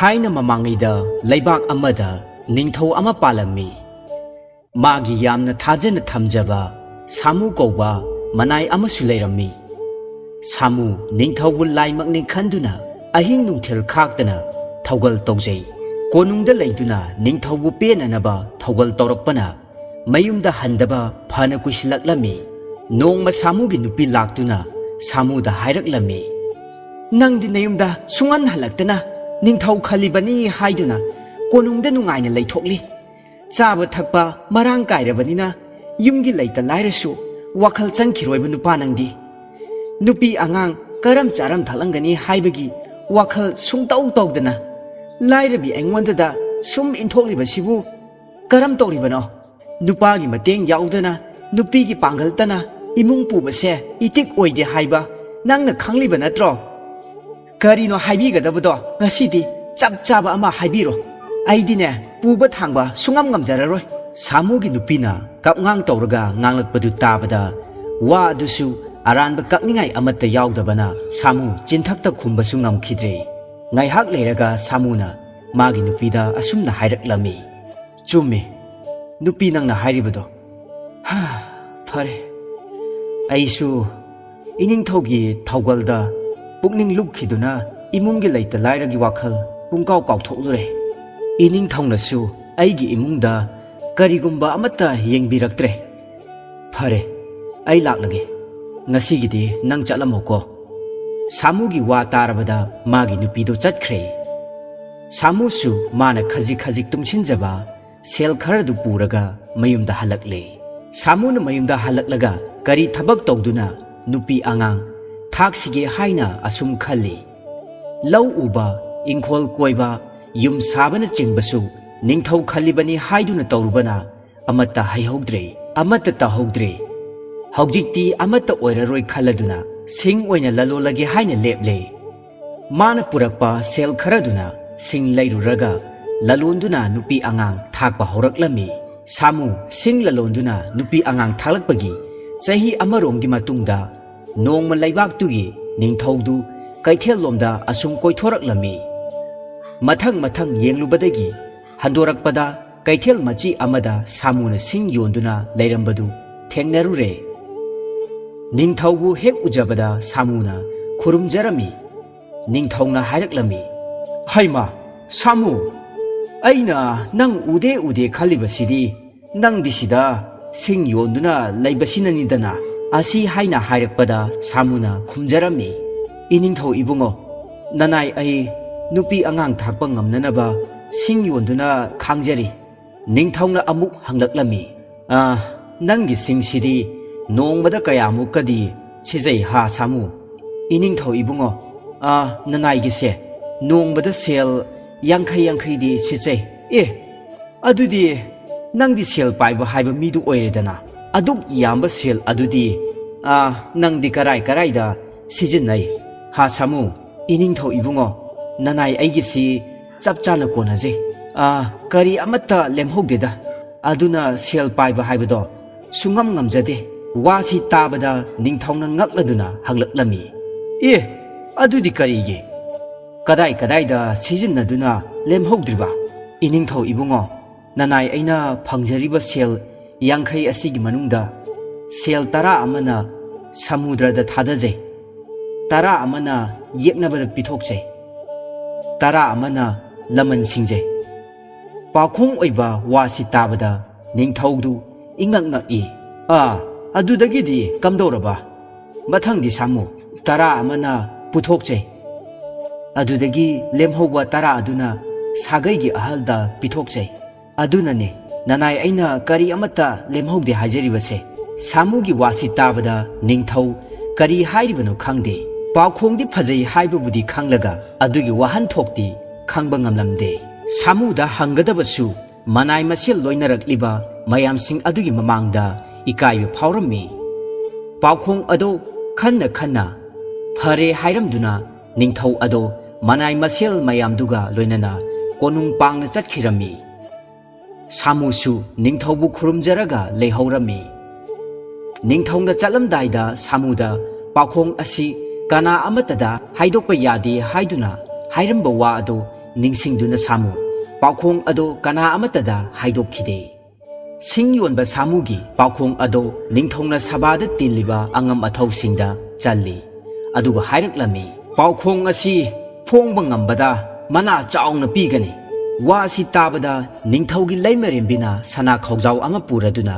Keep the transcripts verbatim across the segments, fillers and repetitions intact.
ꯊꯥꯏꯅ ꯃꯃꯥꯡꯉꯩꯗ ꯂꯩꯕꯥꯛ ꯑꯃꯗ ꯅꯤꯡꯊꯧ ꯑꯃ ꯄꯥꯜꯂꯝꯃꯤ꯫ ꯃꯥꯒꯤ ꯌꯥꯝꯅ ꯊꯥꯖꯅ ꯊꯝꯖꯕ ꯁꯥꯃꯨ ꯀꯧꯕ ꯃꯅꯥꯏ ꯑꯃꯁꯨ ꯂꯩꯔꯝꯃꯤ꯫ ꯁꯥꯃꯨ ꯅꯤꯡꯊꯧꯕꯨ ꯂꯥꯏꯃꯛꯅꯤ ꯈꯟꯗꯨꯅ ꯑꯍꯤꯡ ꯅꯨꯡꯊꯤꯜ ꯈꯥꯛꯇꯅ ꯊꯧꯒꯜ ꯇꯧꯖꯩ꯫ ꯀꯣꯅꯨꯡꯗ ꯂꯩꯗꯨꯅ ꯅꯤꯡꯊꯧꯕꯨ ꯄꯦꯟꯅꯅꯕ ꯊꯧꯒꯜ ꯇꯧꯔꯛꯄꯅ ꯃꯌꯨꯝꯗ ꯍꯟꯗꯕ ꯐꯅ ꯀꯨꯏꯁꯤꯜꯂꯛꯂꯝꯃꯤ꯫ ꯅꯣꯡꯃ ꯁꯥꯃꯨꯒꯤ ꯅꯨꯄꯤ ꯂꯥꯛꯇꯨꯅ ꯁꯥꯃꯨꯗ ꯍꯥꯏꯔꯛꯂꯝꯃꯤ, "ꯅꯪꯗꯤ ꯅꯌꯨꯝꯗ ꯁꯨꯡꯍꯟ ꯍꯜꯂꯛꯇꯅ ꯅꯤꯡꯊꯧ ꯈꯜꯂꯤꯕꯅꯤ ꯍꯥꯏꯗꯨꯅ ꯀꯣꯅꯨꯡꯗ ꯅꯨꯡꯉꯥꯏꯅ ꯂꯩꯊꯣꯛꯂꯤ꯫ ꯆꯥꯕ ꯊꯛꯄ ꯃꯔꯥꯡ ꯀꯥꯏꯔꯕꯅꯤꯅ ꯌꯨꯝꯒꯤ ꯂꯩꯇ ꯂꯥꯏꯔꯁꯨ ꯋꯥꯈꯜ ꯆꯪꯈꯤꯔꯣꯏꯕ ꯅꯨꯄꯥ ꯅꯪꯗꯤ꯫ ꯅꯨꯄꯤ ꯑꯉꯥꯡ ꯀꯔꯝ ꯆꯥꯔꯝ ꯊꯛꯂꯝꯒꯅꯤ ꯍꯥꯏꯕꯒꯤ ꯋꯥꯈꯜ ꯁꯨꯡꯇꯧ ꯇꯧꯗꯅ ꯂꯥꯏꯔꯕꯤ ꯑꯩꯉꯣꯟꯗꯗ ꯁꯨꯝ ꯏꯟꯊꯣꯛꯂꯤꯕꯁꯤꯕꯨ ꯀꯔꯝ ꯇꯧꯔꯤꯕꯅꯣ? ꯅꯨꯄꯥꯒꯤ ꯃꯇꯦꯡ ꯌꯥꯎꯗꯅ ꯅꯨꯄꯤꯒꯤ ꯄꯥꯡꯒꯜꯇꯅ ꯏꯃꯨꯡ ꯄꯨꯕꯁꯦ ꯏꯇꯤꯛ ꯑꯣꯏꯗꯦ ꯍꯥꯏꯕ ꯅꯪꯅ ꯈꯪꯂꯤꯕ ꯅꯠꯇ꯭ꯔꯣ? ꯀꯔꯤꯅꯣ ꯍꯥꯏꯕꯤꯒꯗꯕꯗꯣ ꯉꯁꯤꯗꯤ ꯆꯞ ꯆꯥꯕ ꯑꯃ ꯍꯥꯏꯕꯤꯔꯣ꯫ ꯑꯩꯗꯤꯅꯦ ꯄꯨꯕ ꯊꯥꯡꯕ ꯁꯨꯡꯉꯝ ꯉꯝꯖꯔꯔꯣꯏ꯫" ꯁꯥꯃꯨꯒꯤ ꯅꯨꯄꯤꯅ ꯀꯞꯉꯥꯡ ꯇꯧꯔꯒ ꯉꯥꯡꯂꯛꯄꯗꯨ ꯇꯥꯕꯗ ꯋꯥ ꯑꯗꯨꯁꯨ ꯑꯔꯥꯟꯕ ꯀꯛꯅꯤꯡꯉꯥꯏ ꯑꯃꯠꯇ ꯌꯥꯎꯗꯕꯅ ꯁꯥꯃꯨ ꯆꯤꯟꯊꯛꯇ ꯈꯨꯝꯕꯁꯨ ꯉꯝꯈꯤꯗ꯭ꯔꯦ꯫ ꯉꯥꯏꯍꯥꯛ ꯂꯩꯔꯒ ꯁꯥꯃꯨꯅ ꯃꯥꯒꯤ ꯅꯨꯄꯤꯗ ꯑꯁꯨꯝꯅ ꯍꯥꯏꯔꯛꯂꯝꯃꯤ, "ꯆꯨꯝꯃꯤ, ꯅꯨꯄꯤ ꯅꯪꯅ ꯍꯥꯏꯔꯤꯕꯗꯣ꯫ ꯍꯥ, ꯐꯔꯦ꯫ ꯑꯩꯁꯨ ꯏꯅꯤꯡꯊꯧꯒꯤ ꯊꯧꯒꯜꯗ ꯄꯨꯛꯅꯤꯡ ꯂꯨꯞꯈꯤꯗꯨꯅ ꯏꯃꯨꯡꯒꯤ ꯂꯩꯇ ꯂꯥꯏꯔꯒꯤ ꯋꯥꯈꯜ ꯄꯨꯡꯀꯥꯎ ꯀꯥꯎꯊꯣꯛꯂꯨꯔꯦ꯫ ꯏꯅꯤꯡꯊꯧꯅꯁꯨ ꯑꯩꯒꯤ ꯏꯃꯨꯡꯗ ꯀꯔꯤꯒꯨꯝꯕ ꯑꯃꯠꯇ ꯌꯦꯡꯕꯤꯔꯛꯇ꯭ꯔꯦ꯫ ꯐꯔꯦ, ꯑꯩ ꯂꯥꯛꯂꯒꯦ꯫ ꯉꯁꯤꯒꯤꯗꯤ ꯅꯪ ꯆꯠꯂꯝꯃꯣꯀꯣ꯫" ꯁꯥꯃꯨꯒꯤ ꯋꯥ ꯇꯥꯔꯕꯗ ꯃꯥꯒꯤ ꯅꯨꯄꯤꯗꯣ ꯆꯠꯈ꯭ꯔꯦ꯫ ꯁꯥꯃꯨꯁꯨ ꯃꯥꯅ ꯈꯖꯤꯛ ꯈꯖꯤꯛ ꯇꯨꯡꯁꯤꯟꯖꯕ ꯁꯦꯜ ꯈꯔꯗꯨ ꯄꯨꯔꯒ ꯃꯌꯨꯝꯗ ꯍꯜꯂꯛꯂꯦ꯫ ꯁꯥꯃꯨꯅ ꯃꯌꯨꯝꯗ ꯍꯜꯂꯛꯂꯒ ꯀꯔꯤ ꯊꯕꯛ ꯇꯧꯗꯨꯅ ꯅꯨꯄꯤ ꯑꯉꯥꯡ ꯊꯥꯛꯁꯤꯒꯦ ꯍꯥꯏꯅ ꯑꯁꯨꯝ ꯈꯜꯂꯤ꯫ ꯂꯧ ꯎꯕ, ꯏꯪꯈꯣꯜ ꯀꯣꯏꯕ, ꯌꯨꯝ ꯁꯥꯕꯅꯆꯤꯡꯕꯁꯨ ꯅꯤꯡꯊꯧ ꯈꯜꯂꯤꯕꯅꯤ ꯍꯥꯏꯗꯨꯅ ꯇꯧꯔꯨꯕꯅ ꯑꯃꯠꯇ ꯍꯩꯍꯧꯗ꯭ꯔꯦ, ꯑꯃꯠꯇ ꯇꯧꯍꯧꯗ꯭ꯔꯦ꯫ ꯍꯧꯖꯤꯛꯇꯤ ꯑꯃꯠꯇ ꯑꯣꯏꯔꯔꯣꯏ ꯈꯜꯂꯗꯨꯅ ꯁꯤꯡ ꯑꯣꯏꯅ ꯂꯂꯣꯜꯂꯒꯦ ꯍꯥꯏꯅ ꯂꯦꯞꯂꯦ꯫ ꯃꯥꯅ ꯄꯨꯔꯛꯄ ꯁꯦꯜ ꯈꯔꯗꯨꯅ ꯁꯤꯡ ꯂꯩꯔꯨꯔꯒ ꯂꯂꯣꯟꯗꯨꯅ ꯅꯨꯄꯤ ꯑꯉꯥꯡ ꯊꯥꯛꯄ ꯍꯧꯔꯛꯂꯝꯃꯤ꯫ ꯁꯥꯃꯨ ꯁꯤꯡ ꯂꯂꯣꯟꯗꯨꯅ ꯅꯨꯄꯤ ꯑꯉꯥꯡ ꯊꯥꯛꯂꯛꯄꯒꯤ ꯆꯍꯤ ꯑꯃꯔꯣꯝꯒꯤ ꯃꯇꯨꯡꯗ ꯅꯣꯡꯃ ꯂꯩꯕꯥꯛꯇꯨꯒꯤ ꯅꯤꯡꯊꯧꯗꯨ ꯀꯩꯊꯦꯜꯂꯣꯝꯗ ꯑꯁꯨꯝ ꯀꯣꯏꯊꯣꯔꯛꯂꯝꯃꯤ꯫ ꯃꯊꯪ ꯃꯊꯪ ꯌꯦꯡꯂꯨꯕꯗꯒꯤ ꯍꯟꯗꯣꯔꯛꯄꯗ ꯀꯩꯊꯦꯜ ꯃꯆꯤ ꯑꯃꯗ ꯁꯥꯃꯨꯅ ꯁꯤꯡ ꯌꯣꯟꯗꯨꯅ ꯂꯩꯔꯝꯕꯗꯨ ꯊꯦꯡꯅꯔꯨꯔꯦ꯫ ꯅꯤꯡꯊꯧꯕꯨ ꯍꯦꯛ ꯎꯖꯕꯗ ꯁꯥꯃꯨꯅ ꯈꯨꯔꯨꯝꯖꯔꯝꯃꯤ꯫ ꯅꯤꯡꯊꯧꯅ ꯍꯥꯏꯔꯛꯂꯝꯃꯤ, "ꯍꯩꯃꯥ, ꯁꯥꯃꯨ, ꯑꯩꯅ ꯅꯪ ꯎꯗꯦ ꯎꯗꯦ ꯈꯜꯂꯤꯕꯁꯤꯗꯤ ꯅꯪꯗꯤ ꯁꯤꯗ ꯁꯤꯡ ꯌꯣꯟꯗꯨꯅ ꯂꯩꯕꯁꯤꯅꯅꯤꯗꯅ?" ꯑꯁꯤ ꯍꯥꯏꯅ ꯍꯥꯏꯔꯛꯄꯗ ꯁꯥꯃꯨꯅ ꯈꯨꯝꯖꯔꯝꯃꯤ, "ꯏꯅꯤꯡꯊꯧ ꯏꯕꯨꯡꯉꯣ, ꯅꯅꯥꯏ ꯑꯩ ꯅꯨꯄꯤ ꯑꯉꯥꯡ ꯊꯥꯛꯄ ꯉꯝꯅꯅꯕ ꯁꯤꯡ ꯌꯣꯟꯗꯨꯅ ꯈꯥꯡꯖꯔꯤ꯫" ꯅꯤꯡꯊꯧꯅ ꯑꯃꯨꯛ ꯍꯪꯂꯛꯂꯝꯃꯤ, "ꯑ, ꯅꯪꯒꯤ ꯁꯤꯡꯁꯤꯗꯤ ꯅꯣꯡꯃꯗ ꯀꯌꯥꯃꯨꯛꯀꯗꯤ ꯁꯤꯖꯩ ꯍꯥ ꯁꯥꯃꯨ?" "ꯏꯅꯤꯡꯊꯧ ꯏꯕꯨꯡꯉꯣ, ꯑ, ꯅꯅꯥꯏꯒꯤꯁꯦ ꯅꯣꯡꯃꯗ ꯁꯦꯜ ꯌꯥꯡꯈꯩ ꯌꯥꯡꯈꯩꯗꯤ ꯁꯤꯠꯆꯩ꯫" "ꯑꯦ, ꯑꯗꯨꯗꯤ ꯅꯪꯗꯤ ꯁꯦꯜ ꯄꯥꯏꯕ ꯍꯥꯏꯕ ꯃꯤꯗꯨ ꯑꯣꯏꯔꯦꯗꯅ꯫ ꯑꯗꯨꯛ ꯌꯥꯝꯕ ꯁꯦꯜ ꯑꯗꯨꯗꯤ, ꯑ, ꯅꯪꯗꯤ ꯀꯔꯥꯏ ꯀꯔꯥꯏꯗ ꯁꯤꯖꯤꯟꯅꯩ ꯍꯥ ꯁꯥꯃꯨ?" "ꯏꯅꯤꯡꯊꯧ ꯏꯕꯨꯡꯉꯣ, ꯅꯅꯥꯏ ꯑꯩꯒꯤꯁꯤ ꯆꯞ ꯆꯥꯅ ꯀꯣꯟꯅꯖꯩ꯫ ꯑ, ꯀꯔꯤ ꯑꯃꯠꯇ ꯂꯦꯝꯍꯧꯗꯦꯗ꯫ ꯑꯗꯨꯅ ꯁꯦꯜ ꯄꯥꯏꯕ ꯍꯥꯏꯕꯗꯣ ꯁꯨꯡꯉꯝ ꯉꯝꯖꯗꯦ꯫" ꯋꯥꯁꯤ ꯇꯥꯕꯗ ꯅꯤꯡꯊꯧꯅ ꯉꯛꯂꯗꯨꯅ ꯍꯪꯂꯛꯂꯝꯃꯤ, "ꯑꯦ, ꯑꯗꯨꯗꯤ ꯀꯔꯤꯒꯤ? ꯀꯗꯥꯏ ꯀꯗꯥꯏꯗ ꯁꯤꯖꯤꯟꯅꯗꯨꯅ ꯂꯦꯝꯍꯧꯗ꯭ꯔꯤꯕ?" "ꯏꯅꯤꯡꯊꯧ ꯏꯕꯨꯡꯉꯣ, ꯅꯅꯥꯏ ꯑꯩꯅ ꯐꯪꯖꯔꯤꯕ ꯁꯦꯜ ꯌꯥꯡꯈꯩ ꯑꯁꯤꯒꯤ ꯃꯅꯨꯡꯗ ꯁꯦꯜ ꯇꯔꯥ ꯑꯃꯅ ꯁꯃꯨꯗ꯭ꯔꯗ ꯊꯥꯗꯖꯩ, ꯇꯔꯥ ꯑꯃꯅ ꯌꯦꯛꯅꯕꯗ ꯄꯤꯊꯣꯛꯆꯩ, ꯇꯔꯥ ꯑꯃꯅ ꯂꯃꯟ ꯁꯤꯡꯖꯩ꯫" ꯄꯥꯎꯈꯣꯡ ꯑꯣꯏꯕ ꯋꯥꯁꯤ ꯇꯥꯕꯗ ꯅꯤꯡꯊꯧꯗꯨ ꯏꯉꯛ ꯉꯛꯏ꯫ "ꯑꯥ, ꯑꯗꯨꯗꯒꯤꯗꯤ ꯀꯝꯗꯧꯔꯕ? ꯃꯊꯪꯗꯤ ꯁꯥꯃꯨ?" "ꯇꯔꯥ ꯑꯃꯅ ꯄꯨꯊꯣꯛꯆꯩ, ꯑꯗꯨꯗꯒꯤ ꯂꯦꯝꯍꯧꯕ ꯇꯔꯥ ꯑꯗꯨꯅ ꯁꯥꯒꯩꯒꯤ ꯑꯍꯜꯗ ꯄꯤꯊꯣꯛꯆꯩ꯫ ꯑꯗꯨꯅꯅꯦ ꯅꯅꯥꯏ ꯑꯩꯅ ꯀꯔꯤ ꯑꯃꯠꯇ ꯂꯦꯝꯍꯧꯗꯦ ꯍꯥꯏꯖꯔꯤꯕꯁꯦ꯫" ꯁꯥꯃꯨꯒꯤ ꯋꯥꯁꯤ ꯇꯥꯕꯗ ꯅꯤꯡꯊꯧ ꯀꯔꯤ ꯍꯥꯏꯔꯤꯕꯅꯣ ꯈꯪꯗꯦ꯫ ꯄꯥꯎꯈꯣꯡꯗꯤ ꯐꯖꯩ ꯍꯥꯏꯕꯕꯨꯗꯤ ꯈꯪꯂꯒ ꯑꯗꯨꯒꯤ ꯋꯥꯍꯟꯊꯣꯛꯇꯤ ꯈꯪꯕ ꯉꯝꯂꯝꯗꯦ꯫ ꯁꯥꯃꯨꯗ ꯍꯪꯒꯗꯕꯁꯨ ꯃꯅꯥꯏ ꯃꯁꯦꯜ ꯂꯣꯏꯅꯔꯛꯂꯤꯕ ꯃꯌꯥꯝꯁꯤꯡ ꯑꯗꯨꯒꯤ ꯃꯃꯥꯡꯗ ꯏꯀꯥꯏꯕ ꯐꯥꯎꯔꯝꯃꯤ꯫ ꯄꯥꯎꯈꯣꯡ ꯑꯗꯨ ꯈꯟꯅ ꯈꯟꯅ ꯐꯔꯦ ꯍꯥꯏꯔꯝꯗꯨꯅ ꯅꯤꯡꯊꯧ ꯑꯗꯣ ꯃꯅꯥꯏ ꯃꯁꯦꯜ ꯃꯌꯥꯝꯗꯨꯒ ꯂꯣꯏꯅꯅ ꯀꯣꯅꯨꯡ ꯄꯥꯡꯅ ꯆꯠꯈꯤꯔꯝꯃꯤ꯫ ꯁꯥꯃꯨꯁꯨ ꯅꯤꯡꯊꯧꯕꯨ ꯈꯨꯔꯨꯝꯖꯔꯒ ꯂꯩꯍꯧꯔꯝꯃꯤ꯫ ꯅꯤꯡꯊꯧꯅ ꯆꯠꯂꯝꯗꯥꯏꯗ ꯁꯥꯃꯨꯗ ꯄꯥꯎꯈꯣꯡ ꯑꯁꯤ ꯀꯅꯥ ꯑꯃꯠꯇꯗ ꯍꯥꯏꯗꯣꯛꯄ ꯌꯥꯗꯦ ꯍꯥꯏꯗꯨꯅ ꯍꯥꯏꯔꯝꯕ ꯋꯥ ꯑꯗꯨ ꯅꯤꯡꯁꯤꯡꯗꯨꯅ ꯁꯥꯃꯨ ꯄꯥꯎꯈꯣꯡ ꯑꯗꯣ ꯀꯅꯥ ꯑꯃꯠꯇꯗ ꯍꯥꯏꯗꯣꯛꯈꯤꯗꯦ꯫ ꯁꯤꯡ ꯌꯣꯟꯕ ꯁꯥꯃꯨꯒꯤ ꯄꯥꯎꯈꯣꯡ ꯑꯗꯣ ꯅꯤꯡꯊꯧꯅ ꯁꯚꯥꯗ ꯇꯤꯜꯂꯤꯕ ꯑꯉꯝ ꯑꯊꯧꯁꯤꯡꯗ ꯆꯜꯂꯤ꯫ ꯑꯗꯨꯒ ꯍꯥꯏꯔꯛꯂꯝꯃꯤ, "ꯄꯥꯎꯈꯣꯡ ꯑꯁꯤ ꯐꯣꯡꯕ ꯉꯝꯕꯗ ꯃꯅꯥ ꯆꯥꯎꯅ ꯄꯤꯒꯅꯤ꯫" ꯋꯥ ꯑꯁꯤ ꯇꯥꯕꯗ ꯅꯤꯡꯊꯧꯒꯤ ꯂꯩꯃꯔꯦꯝꯕꯤꯅ ꯁꯅꯥ ꯈꯧꯖꯥꯎ ꯑꯃ ꯄꯨꯔꯗꯨꯅ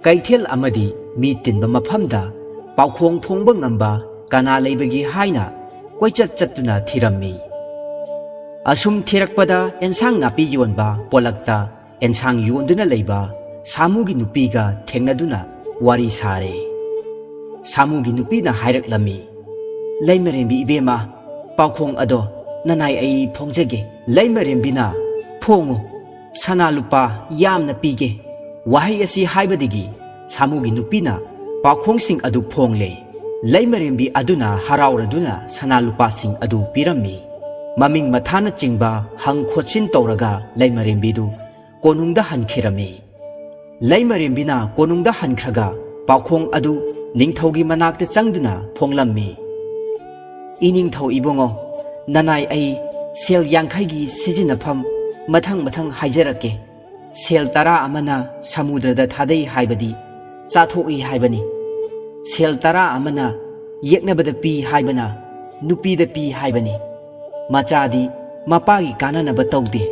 ꯀꯩꯊꯦꯜ ꯑꯃꯗꯤ ꯃꯤ ꯇꯤꯟꯕ ꯃꯐꯝꯗ ꯄꯥꯎꯈꯣꯡ ꯐꯣꯡꯕ ꯉꯝꯕ ꯀꯅꯥ ꯂꯩꯕꯒꯦ ꯍꯥꯏꯅ ꯀꯣꯏꯆꯠ ꯆꯠꯇꯨꯅ ꯊꯤꯔꯝꯃꯤ꯫ ꯑꯁꯨꯝ ꯊꯤꯔꯛꯄꯗ ꯑꯦꯟꯁꯥꯡ ꯅꯥꯄꯤ ꯌꯣꯟꯕ ꯄꯣꯂꯛꯇ ꯑꯦꯟꯁꯥꯡ ꯌꯣꯟꯗꯨꯅ ꯂꯩꯕ ꯁꯥꯃꯨꯒꯤ ꯅꯨꯄꯤꯒ ꯊꯦꯡꯅꯗꯨꯅ ꯋꯥꯔꯤ ꯁꯥꯔꯦ꯫ ꯁꯥꯃꯨꯒꯤ ꯅꯨꯄꯤꯅ ꯍꯥꯏꯔꯛꯂꯝꯃꯤ, "ꯂꯩꯃꯔꯦꯝꯕꯤ ꯏꯕꯦꯝꯃ, ꯄꯥꯎꯈꯣꯡ ꯑꯗꯣ ꯅꯅꯥꯏ ꯑꯩ ꯐꯣꯡꯖꯒꯦ꯫" ꯂꯩꯃꯔꯦꯝꯕꯤꯅ, "ꯐꯣꯡꯉꯨ, ꯁꯅꯥ ꯂꯨꯄꯥ ꯌꯥꯝꯅ ꯄꯤꯒꯦ꯫" ꯋꯥꯍꯩ ꯑꯁꯤ ꯍꯥꯏꯕꯗꯒꯤ ꯁꯥꯃꯨꯒꯤ ꯅꯨꯄꯤꯅ ꯄꯥꯎꯈꯣꯡꯁꯤꯡ ꯑꯗꯨ ꯐꯣꯡꯂꯦ꯫ ꯂꯩꯃꯔꯦꯝꯕꯤ ꯑꯗꯨꯅ ꯍꯔꯥꯎꯔꯗꯨꯅ ꯁꯅꯥ ꯂꯨꯄꯥꯁꯤꯡ ꯑꯗꯨ ꯄꯤꯔꯝꯃꯤ꯫ ꯃꯃꯤꯡ ꯃꯊꯥꯅ ꯆꯤꯡꯕ ꯍꯪ ꯈꯣꯠꯆꯤꯟ ꯇꯧꯔꯒ ꯂꯩꯃꯔꯦꯝꯕꯤꯗꯨ ꯀꯣꯅꯨꯡꯗ ꯍꯟꯈꯤꯔꯝꯃꯤ꯫ ꯂꯩꯃꯔꯦꯝꯕꯤꯅ ꯀꯣꯅꯨꯡꯗ ꯍꯟꯈ꯭ꯔꯒ ꯄꯥꯎꯈꯣꯡ ꯑꯗꯨ ꯅꯤꯡꯊꯧꯒꯤ ꯃꯅꯥꯛꯇ ꯆꯪꯗꯨꯅ ꯐꯣꯡꯂꯝꯃꯤ, "ꯏꯅꯤꯡꯊꯧ ꯏꯕꯨꯡꯉꯣ, ꯅꯅꯥꯏ ꯑꯩ ꯁꯦꯜ ꯌꯥꯡꯈꯩꯒꯤ ꯁꯤꯖꯤꯟꯅꯐꯝ ꯃꯊꯪ ꯃꯊꯪ ꯍꯥꯏꯖꯔꯛꯀꯦ꯫ ꯁꯦꯜ ꯇꯔꯥ ꯑꯃꯅ ꯁꯃꯨꯗ꯭ꯔꯗ ꯊꯥꯗꯩ ꯍꯥꯏꯕꯗꯤ ꯆꯥꯊꯣꯛꯏ ꯍꯥꯏꯕꯅꯤ꯫ ꯁꯦꯜ ꯇꯔꯥ ꯑꯃꯅ ꯌꯦꯛꯅꯕꯗ ꯄꯤ ꯍꯥꯏꯕꯅ ꯅꯨꯄꯤꯗ ꯄꯤ ꯍꯥꯏꯕꯅꯤ꯫ ꯃꯆꯥꯗꯤ ꯃꯄꯥꯒꯤ ꯀꯥꯟꯅꯅꯕ ꯇꯧꯗꯦ꯫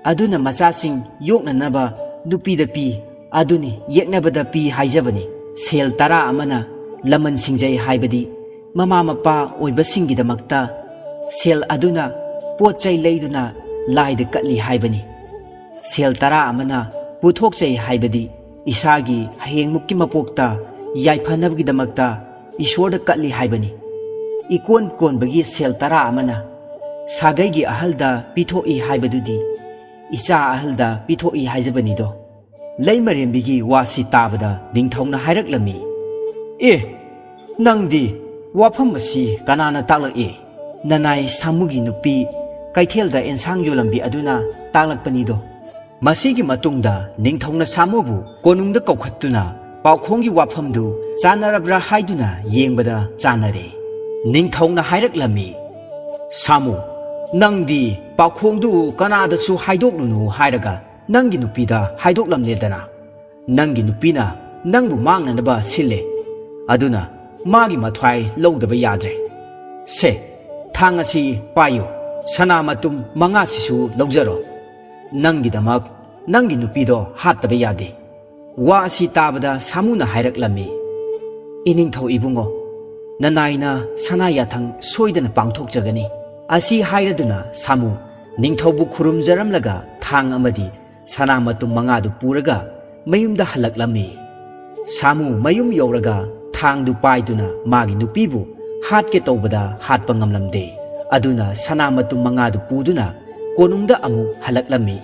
ꯑꯗꯨꯅ ꯃꯆꯥꯁꯤꯡ ꯌꯣꯛꯅꯅꯕ ꯅꯨꯄꯤꯗ ꯄꯤ, ꯑꯗꯨꯅꯤ ꯌꯦꯛꯅꯕꯗ ꯄꯤ ꯍꯥꯏꯖꯕꯅꯤ꯫ ꯁꯦꯜ ꯇꯔꯥ ꯑꯃꯅ ꯂꯃꯟ ꯁꯤꯡꯖꯩ ꯍꯥꯏꯕꯗꯤ ꯃꯃꯥ ꯃꯄꯥ ꯑꯣꯏꯕꯁꯤꯡꯒꯤꯗꯃꯛꯇ ꯁꯦꯜ ꯑꯗꯨꯅ ꯄꯣꯠ ꯆꯩ ꯂꯩꯗꯨꯅ ꯂꯥꯏꯗ ꯀꯠꯂꯤ ꯍꯥꯏꯕꯅꯤ꯫ ꯁꯦꯜ ꯇꯔꯥ ꯑꯃꯅ ꯄꯨꯊꯣꯛꯆꯩ ꯍꯥꯏꯕꯗꯤ ꯏꯁꯥꯒꯤ ꯍꯌꯦꯡꯃꯨꯛꯀꯤ ꯃꯄꯣꯛꯇ ꯌꯥꯏꯐꯅꯕꯒꯤꯗꯃꯛꯇ ꯏꯁꯣꯔꯗ ꯀꯠꯂꯤ ꯍꯥꯏꯕꯅꯤ꯫ ꯏꯀꯣꯟ ꯀꯣꯟꯕꯒꯤ ꯁꯦꯜ ꯇꯔꯥ ꯑꯃꯅ ꯁꯥꯒꯩꯒꯤ ꯑꯍꯜꯗ ꯄꯤꯊꯣꯛꯏ ꯍꯥꯏꯕꯗꯨꯗꯤ ꯏꯆꯥ ꯑꯍꯜꯗ ꯄꯤꯊꯣꯛꯏ ꯍꯥꯏꯖꯕꯅꯤꯗꯣ꯫" ꯂꯩꯃꯔꯦꯝꯕꯤꯒꯤ ꯋꯥꯁꯤ ꯇꯥꯕꯗ ꯅꯤꯡꯊꯧꯅ ꯍꯥꯏꯔꯛꯂꯝꯃꯤ, "ꯑꯦ, ꯅꯪꯗꯤ ꯋꯥꯐꯝ ꯑꯁꯤ ꯀꯅꯥꯅ ꯇꯥꯛꯂꯛꯏ?" "ꯅꯅꯥꯏ ꯁꯥꯃꯨꯒꯤ ꯅꯨꯄꯤ ꯀꯩꯊꯦꯜꯗ ꯑꯦꯟꯁꯥꯡ ꯌꯣꯜꯂꯝꯕꯤ ꯑꯗꯨꯅ ꯇꯥꯛꯂꯛꯄꯅꯤꯗꯣ꯫" ꯃꯁꯤꯒꯤ ꯃꯇꯨꯡꯗ ꯅꯤꯡꯊꯧꯅ ꯁꯥꯃꯨꯕꯨ ꯀꯣꯅꯨꯡꯗ ꯀꯧꯈꯠꯇꯨꯅ ꯄꯥꯎꯈꯣꯡꯒꯤ ꯋꯥꯐꯝꯗꯨ ꯆꯥꯟꯅꯔꯕ꯭ꯔꯥ ꯍꯥꯏꯗꯨꯅ ꯌꯦꯡꯕꯗ ꯆꯥꯟꯅꯔꯦ꯫ ꯅꯤꯡꯊꯧꯅ ꯍꯥꯏꯔꯛꯂꯝꯃꯤ, "ꯁꯥꯃꯨ, ꯅꯪꯗꯤ ꯄꯥꯎꯈꯣꯡꯗꯨ ꯀꯅꯥꯗꯁꯨ ꯍꯥꯏꯗꯣꯛꯂꯨꯅꯨ ꯍꯥꯏꯔꯒ ꯅꯪꯒꯤ ꯅꯨꯄꯤꯗ ꯍꯥꯏꯗꯣꯛꯂꯝꯂꯦꯗꯅ꯫ ꯅꯪꯒꯤ ꯅꯨꯄꯤꯅ ꯅꯪꯕꯨ ꯃꯥꯡꯅꯅꯕ ꯁꯤꯜꯂꯦ꯫ ꯑꯗꯨꯅ ꯃꯥꯒꯤ ꯃꯊ꯭ꯋꯥꯏ ꯂꯧꯗꯕ ꯌꯥꯗ꯭ꯔꯦ꯫ ꯁꯦ, ꯊꯥꯡ ꯑꯁꯤ ꯄꯥꯏꯌꯨ꯫ ꯁꯅꯥ ꯃꯇꯨꯝ ꯃꯉꯥꯁꯤꯁꯨ ꯂꯧꯖꯔꯣ꯫ ꯅꯪꯒꯤꯗꯃꯛ ꯅꯪꯒꯤ ꯅꯨꯄꯤꯗꯣ ꯍꯥꯠꯇꯕ ꯌꯥꯗꯦ꯫ ꯋꯥ ꯑꯁꯤ ꯇꯥꯕꯗ ꯁꯥꯃꯨꯅ ꯍꯥꯏꯔꯛꯂꯝꯃꯤ, "ꯏꯅꯤꯡꯊꯧ ꯏꯕꯨꯡꯉꯣ, ꯅꯅꯥꯏꯅ ꯁꯅꯥ ꯌꯥꯊꯪ ꯁꯣꯏꯗꯅ ꯄꯥꯡꯊꯣꯛꯆꯒꯅꯤ꯫" ꯑꯁꯤ ꯍꯥꯏꯔꯗꯨꯅ ꯁꯥꯃꯨ ꯅꯤꯡꯊꯧꯕꯨ ꯈꯨꯔꯨꯝꯖꯔꯝꯂꯒ ꯊꯥꯡ ꯑꯃꯗꯤ ꯁꯅꯥ ꯃꯇꯨꯝ ꯃꯉꯥꯗꯨ ꯄꯨꯔꯒ ꯃꯌꯨꯝꯗ ꯍꯜꯂꯛꯂꯝꯃꯤ꯫ ꯁꯥꯃꯨ ꯃꯌꯨꯝ ꯌꯧꯔꯒ ꯊꯥꯡꯗꯨ ꯄꯥꯏꯗꯨꯅ ꯃꯥꯒꯤ ꯅꯨꯄꯤꯕꯨ ꯍꯥꯠꯀꯦ ꯇꯧꯕꯗ ꯍꯥꯠꯄ ꯉꯝꯂꯝꯗꯦ꯫ ꯑꯗꯨꯅ ꯁꯅꯥ ꯃꯇꯨꯝ ꯃꯉꯥꯗꯨ ꯄꯨꯗꯨꯅ ꯀꯣꯅꯨꯡꯗ ꯑꯃꯨꯛ ꯍꯜꯂꯛꯂꯝꯃꯤ꯫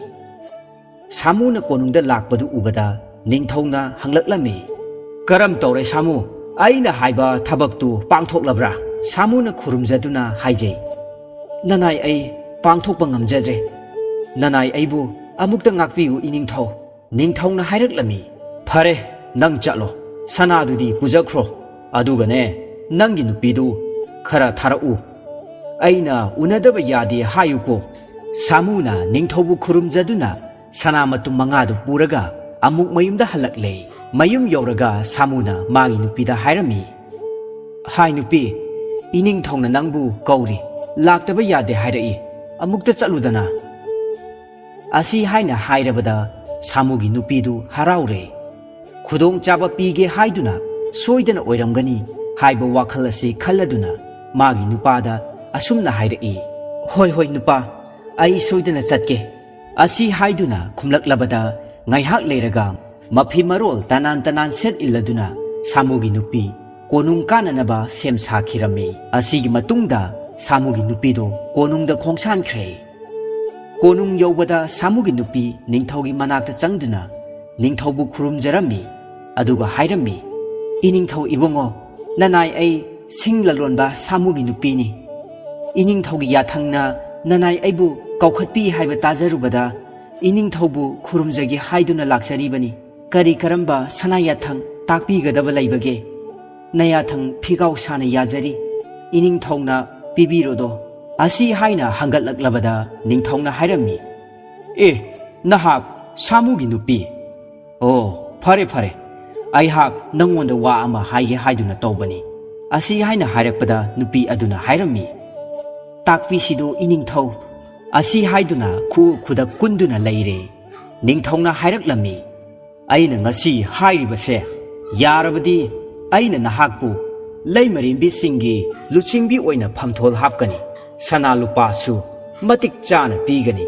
ꯁꯥꯃꯨꯅ ꯀꯣꯅꯨꯡꯗ ꯂꯥꯛꯄꯗꯨ ꯎꯕꯗ ꯅꯤꯡꯊꯧꯅ ꯍꯪꯂꯛꯂꯝꯃꯤ, "ꯀꯔꯝ ꯇꯧꯔꯦ ꯁꯥꯃꯨ? ꯑꯩꯅ ꯍꯥꯏꯕ ꯊꯕꯛꯇꯨ ꯄꯥꯡꯊꯣꯛꯂꯕ꯭ꯔꯥ?" ꯁꯥꯃꯨꯅ ꯈꯨꯔꯨꯝꯖꯗꯨꯅ ꯍꯥꯏꯖꯩ, "ꯅꯅꯥꯏ ꯑꯩ ꯄꯥꯡꯊꯣꯛꯄ ꯉꯝꯖꯗ꯭ꯔꯦ꯫ ꯅꯅꯥꯏ ꯑꯩꯕꯨ ꯑꯃꯨꯛꯇ ꯉꯥꯛꯄꯤꯌꯨ ꯏꯅꯤꯡꯊꯧ꯫" ꯅꯤꯡꯊꯧꯅ ꯍꯥꯏꯔꯛꯂꯝꯃꯤ, "ꯐꯔꯦ, ꯅꯪ ꯆꯠꯂꯣ, ꯁꯅꯥꯗꯨꯗꯤ ꯄꯨꯖꯈ꯭ꯔꯣ꯫ ꯑꯗꯨꯒꯅꯦ, ꯅꯪꯒꯤ ꯅꯨꯄꯤꯗꯨ ꯈꯔ ꯊꯥꯔꯛꯎ꯫ ꯑꯩꯅ ꯎꯅꯗꯕ ꯌꯥꯗꯦ ꯍꯥꯏꯌꯨꯀꯣ꯫" ꯁꯥꯃꯨꯅ ꯅꯤꯡꯊꯧꯕꯨ ꯈꯨꯔꯨꯝꯖꯗꯨꯅ ꯁꯅꯥ ꯃꯇꯨꯝ ꯃꯉꯥꯗꯨ ꯄꯨꯔꯒ ꯑꯃꯨꯛ ꯃꯌꯨꯝꯗ ꯍꯜꯂꯛꯂꯦ꯫ ꯃꯌꯨꯝ ꯌꯧꯔꯒ ꯁꯥꯃꯨꯅ ꯃꯥꯒꯤ ꯅꯨꯄꯤꯗ ꯍꯥꯏꯔꯝꯃꯤ, "ꯍꯥꯏ ꯅꯨꯄꯤ, ꯏꯅꯤꯡꯊꯧꯅ ꯅꯪꯕꯨ ꯀꯧꯔꯤ, ꯂꯥꯛꯇꯕ ꯌꯥꯗꯦ ꯍꯥꯏꯔꯛꯏ, ꯑꯃꯨꯛꯇ ꯆꯠꯂꯨꯗꯅ꯫" ꯑꯁꯤ ꯍꯥꯏꯅ ꯍꯥꯏꯔꯕꯗ ꯁꯥꯃꯨꯒꯤ ꯅꯨꯄꯤꯗꯨ ꯍꯔꯥꯎꯔꯦ꯫ ꯈꯨꯗꯣꯡꯆꯥꯕ ꯄꯤꯒꯦ ꯍꯥꯏꯗꯨꯅ ꯁꯣꯏꯗꯅ ꯑꯣꯏꯔꯝꯒꯅꯤ ꯍꯥꯏꯕ ꯋꯥꯈꯜ ꯑꯁꯤ ꯈꯜꯂꯗꯨꯅ ꯃꯥꯒꯤ ꯅꯨꯄꯥꯗ ꯑꯁꯨꯝꯅ ꯍꯥꯏꯔꯛꯏ, "ꯍꯣꯏ, ꯍꯣꯏ ꯅꯨꯄꯥ, ꯑꯩ ꯁꯣꯏꯗꯅ ꯆꯠꯀꯦ꯫" ꯑꯁꯤ ꯍꯥꯏꯗꯨꯅ ꯈꯨꯝꯂꯛꯂꯕꯗ ꯉꯥꯏꯍꯥꯛ ꯂꯩꯔꯒ ꯃꯐꯤ ꯃꯔꯣꯜ ꯇꯅꯥꯟ ꯇꯅꯥꯟ ꯁꯦꯠ ꯏꯜꯂꯗꯨꯅ ꯁꯥꯃꯨꯒꯤ ꯅꯨꯄꯤ ꯀꯣꯅꯨꯡ ꯀꯥꯅꯅꯕ ꯁꯦꯝ ꯁꯥꯈꯤꯔꯝꯃꯤ꯫ ꯑꯁꯤꯒꯤ ꯃꯇꯨꯡꯗ ꯁꯥꯃꯨꯒꯤ ꯅꯨꯄꯤꯗꯨ ꯀꯣꯅꯨꯡꯗ ꯈꯣꯡꯁꯥꯟꯈ꯭ꯔꯦ꯫ ꯀꯣꯅꯨꯡ ꯌꯧꯕꯗ ꯁꯥꯃꯨꯒꯤ ꯅꯨꯄꯤ ꯅꯤꯡꯊꯧꯒꯤ ꯃꯅꯥꯛꯇ ꯆꯪꯗꯨꯅ ꯅꯤꯡꯊꯧꯕꯨ ꯈꯨꯔꯨꯝꯖꯔꯝꯃꯤ꯫ ꯑꯗꯨꯒ ꯍꯥꯏꯔꯝꯃꯤ, "ꯏꯅꯤꯡꯊꯧ ꯏꯕꯨꯡꯉꯣ, ꯅꯅꯥꯏ ꯑꯩ ꯁꯤꯡ ꯂꯂꯣꯟꯕ ꯁꯥꯃꯨꯒꯤ ꯅꯨꯄꯤꯅꯤ꯫ ꯏꯅꯤꯡꯊꯧꯒꯤ ꯌꯥꯊꯪꯅ ꯅꯅꯥꯏ ꯑꯩꯕꯨ ꯀꯧꯈꯠꯄꯤ ꯍꯥꯏꯕ ꯇꯥꯖꯔꯨꯕꯗ ꯏꯅꯤꯡꯊꯧꯕꯨ ꯈꯨꯔꯨꯝꯖꯒꯦ ꯍꯥꯏꯗꯨꯅ ꯂꯥꯛꯆꯔꯤꯕꯅꯤ꯫ ꯀꯔꯤ ꯀꯔꯝꯕ ꯁꯅꯥ ꯌꯥꯊꯪ ꯇꯥꯛꯄꯤꯒꯗꯕ ꯂꯩꯕꯒꯦ? ꯅꯌꯥꯊꯪ ꯐꯤꯒꯥꯎ ꯁꯥꯅ ꯌꯥꯖꯔꯤ꯫ ꯏꯅꯤꯡꯊꯧꯅ ꯄꯤꯕꯤꯔꯣꯗꯣ꯫ ꯑꯁꯤ ꯍꯥꯏꯅ ꯍꯪꯒꯠꯂꯛꯂꯕꯗ ꯅꯤꯡꯊꯧꯅ ꯍꯥꯏꯔꯝꯃꯤ, "ꯑꯦ, ꯅꯍꯥꯛ ꯁꯥꯃꯨꯒꯤ ꯅꯨꯄꯤ? ꯑꯣ, ꯐꯔꯦ, ꯐꯔꯦ, ꯑꯩꯍꯥꯛ ꯅꯪꯉꯣꯟꯗ ꯋꯥ ꯑꯃ ꯍꯥꯏꯒꯦ ꯍꯥꯏꯗꯨꯅ ꯇꯧꯕꯅꯤ"꯫ ꯑꯁꯤ ꯍꯥꯏꯅ ꯍꯥꯏꯔꯛꯄꯗ ꯅꯨꯄꯤ ꯑꯗꯨꯅ ꯍꯥꯏꯔꯝꯃꯤ, "ꯇꯥꯛꯄꯤꯁꯤꯗꯨ ꯏꯅꯤꯡꯊꯧ"꯫ ꯑꯁꯤ ꯍꯥꯏꯗꯨꯅ ꯈꯨꯎ ꯈꯨꯗꯛ ꯀꯨꯟꯗꯨꯅ ꯂꯩꯔꯦ꯫ ꯅꯤꯡꯊꯧꯅ ꯍꯥꯏꯔꯛꯂꯝꯃꯤ, "ꯑꯩꯅ ꯉꯁꯤ ꯍꯥꯏꯔꯤꯕꯁꯦ ꯌꯥꯔꯕꯗꯤ ꯑꯩꯅ ꯅꯍꯥꯛꯄꯨ ꯂꯩꯃꯔꯦꯝꯕꯤꯁꯤꯡꯒꯤ ꯂꯨꯆꯤꯡꯕꯤ ꯑꯣꯏꯅ ꯐꯝꯊꯣꯜ ꯍꯥꯞꯀꯅꯤ, ꯁꯅꯥ ꯂꯨꯄꯥꯁꯨ ꯃꯇꯤꯛ ꯆꯥꯅ ꯄꯤꯒꯅꯤ"꯫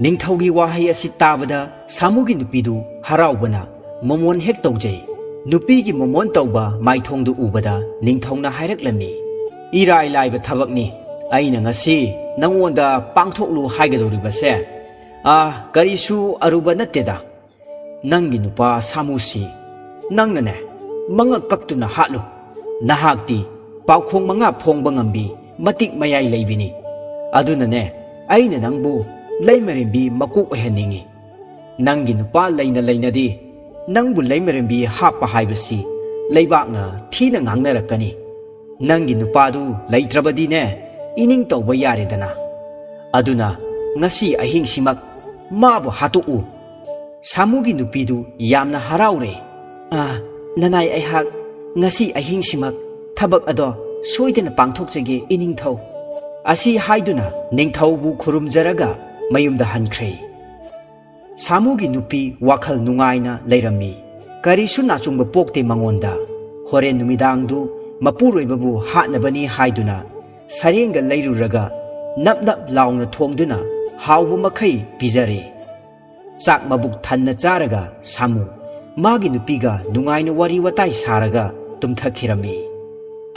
ꯅꯤꯡꯊꯧꯒꯤ ꯋꯥꯍꯩ ꯑꯁꯤ ꯇꯥꯕꯗ ꯁꯥꯃꯨꯒꯤ ꯅꯨꯄꯤꯗꯨ ꯍꯔꯥꯎꯕꯅ ꯃꯣꯃꯣꯟ ꯍꯦꯛ ꯇꯧꯖꯩ꯫ ꯅꯨꯄꯤꯒꯤ ꯃꯣꯃꯣꯟ ꯇꯧꯕ ꯃꯥꯏꯊꯣꯡꯗꯨ ꯎꯕꯗ ꯅꯤꯡꯊꯧꯅ ꯍꯥꯏꯔꯛꯂꯝꯃꯤ, "ꯏꯔꯥꯏ ꯂꯥꯏꯕ ꯊꯕꯛꯅꯤ꯫ ꯑꯩꯅ ꯉꯁꯤ ꯅꯪꯉꯣꯟꯗ ꯄꯥꯡꯊꯣꯛꯂꯨ ꯍꯥꯏꯒꯗꯧꯔꯤꯕꯁꯦ, ꯑꯥ, ꯀꯔꯤꯁꯨ ꯑꯔꯨꯕ ꯅꯠꯇꯦꯗ꯫ ꯅꯪꯒꯤ ꯅꯨꯄꯥ ꯁꯥꯃꯨꯁꯤ ꯅꯪꯅꯅꯦ, ꯃꯉꯛ ꯀꯛꯇꯨꯅ ꯍꯥꯠꯂꯨ꯫ ꯅꯍꯥꯛꯇꯤ ꯄꯥꯎꯈꯣꯡ ꯃꯉꯥ ꯐꯣꯡꯕ ꯉꯝꯕꯤ ꯃꯇꯤꯛ ꯃꯌꯥꯏ ꯂꯩꯕꯤꯅꯤ꯫ ꯑꯗꯨꯅꯅꯦ, ꯑꯩꯅ ꯅꯪꯕꯨ ꯂꯩꯃꯔꯦꯝꯕꯤ ꯃꯀꯣꯛ ꯑꯣꯏꯍꯟꯅꯤꯡꯉꯤ꯫ ꯅꯪꯒꯤ ꯅꯨꯄꯥ ꯂꯩꯅ ꯂꯩꯅꯗꯤ ꯅꯪꯕꯨ ꯂꯩꯃꯔꯦꯝꯕꯤ ꯍꯥꯞꯄ ꯍꯥꯏꯕꯁꯤ ꯂꯩꯕꯥꯛꯅ ꯊꯤꯅ ꯉꯥꯡꯅꯔꯛꯀꯅꯤ꯫ ꯅꯪꯒꯤ ꯅꯨꯄꯥꯗꯨ ꯂꯩꯇ꯭ꯔꯕꯗꯤꯅꯦ, ꯏꯅꯤꯡ ꯇꯧꯕ ꯌꯥꯔꯦꯗꯅ꯫ ꯑꯗꯨꯅ ꯉꯁꯤ ꯑꯍꯤꯡꯁꯤꯃꯛ ꯃꯥꯕꯨ ꯍꯥꯠꯇꯣꯛꯎ"꯫ ꯁꯥꯃꯨꯒꯤ ꯅꯨꯄꯤꯗꯨ ꯌꯥꯝꯅ ꯍꯔꯥꯎꯔꯦ꯫ "ꯑꯥ, ꯅꯅꯥꯏ, ꯑꯩꯍꯥꯛ ꯉꯁꯤ ꯑꯍꯤꯡꯁꯤꯃꯛ ꯊꯕꯛ ꯑꯗꯣ ꯁꯣꯏꯗꯅ ꯄꯥꯡꯊꯣꯛꯆꯒꯦ, ꯏꯅꯤꯡꯊꯧ"꯫ ꯑꯁꯤ ꯍꯥꯏꯗꯨꯅ ꯅꯤꯡꯊꯧꯕꯨ ꯈꯨꯔꯨꯝꯖꯔꯒ ꯃꯌꯨꯝꯗ ꯍꯟꯈ꯭ꯔꯦ꯫ ꯁꯥꯃꯨꯒꯤ ꯅꯨꯄꯤ ꯋꯥꯈꯜ ꯅꯨꯡꯉꯥꯏꯅ ꯂꯩꯔꯝꯃꯤ꯫ ꯀꯔꯤꯁꯨ ꯅꯥꯆꯨꯡꯕ ꯄꯣꯛꯇꯦ ꯃꯉꯣꯟꯗ꯫ ꯍꯣꯔꯦꯟ ꯅꯨꯃꯤꯗꯥꯡꯗꯨ ꯃꯄꯨꯔꯣꯏꯕꯕꯨ ꯍꯥꯠꯅꯕꯅꯤ ꯍꯥꯏꯗꯨꯅ ꯁꯔꯦꯡꯒ ꯂꯩꯔꯨꯔꯒ ꯅꯞ ꯅꯞ ꯂꯥꯎꯅ ꯊꯣꯡꯗꯨꯅ ꯍꯥꯎꯕ ꯃꯈꯩ ꯄꯤꯖꯔꯦ꯫ ꯆꯥꯛ ꯃꯕꯨꯛ ꯊꯟꯅ ꯆꯥꯔꯒ ꯁꯥꯃꯨ ꯃꯥꯒꯤ ꯅꯨꯄꯤꯒ ꯅꯨꯡꯉꯥꯏꯅ ꯋꯥꯔꯤ ꯋꯥꯇꯥꯏ ꯁꯥꯔꯒ ꯇꯨꯝꯊꯈꯤꯔꯝꯃꯤ꯫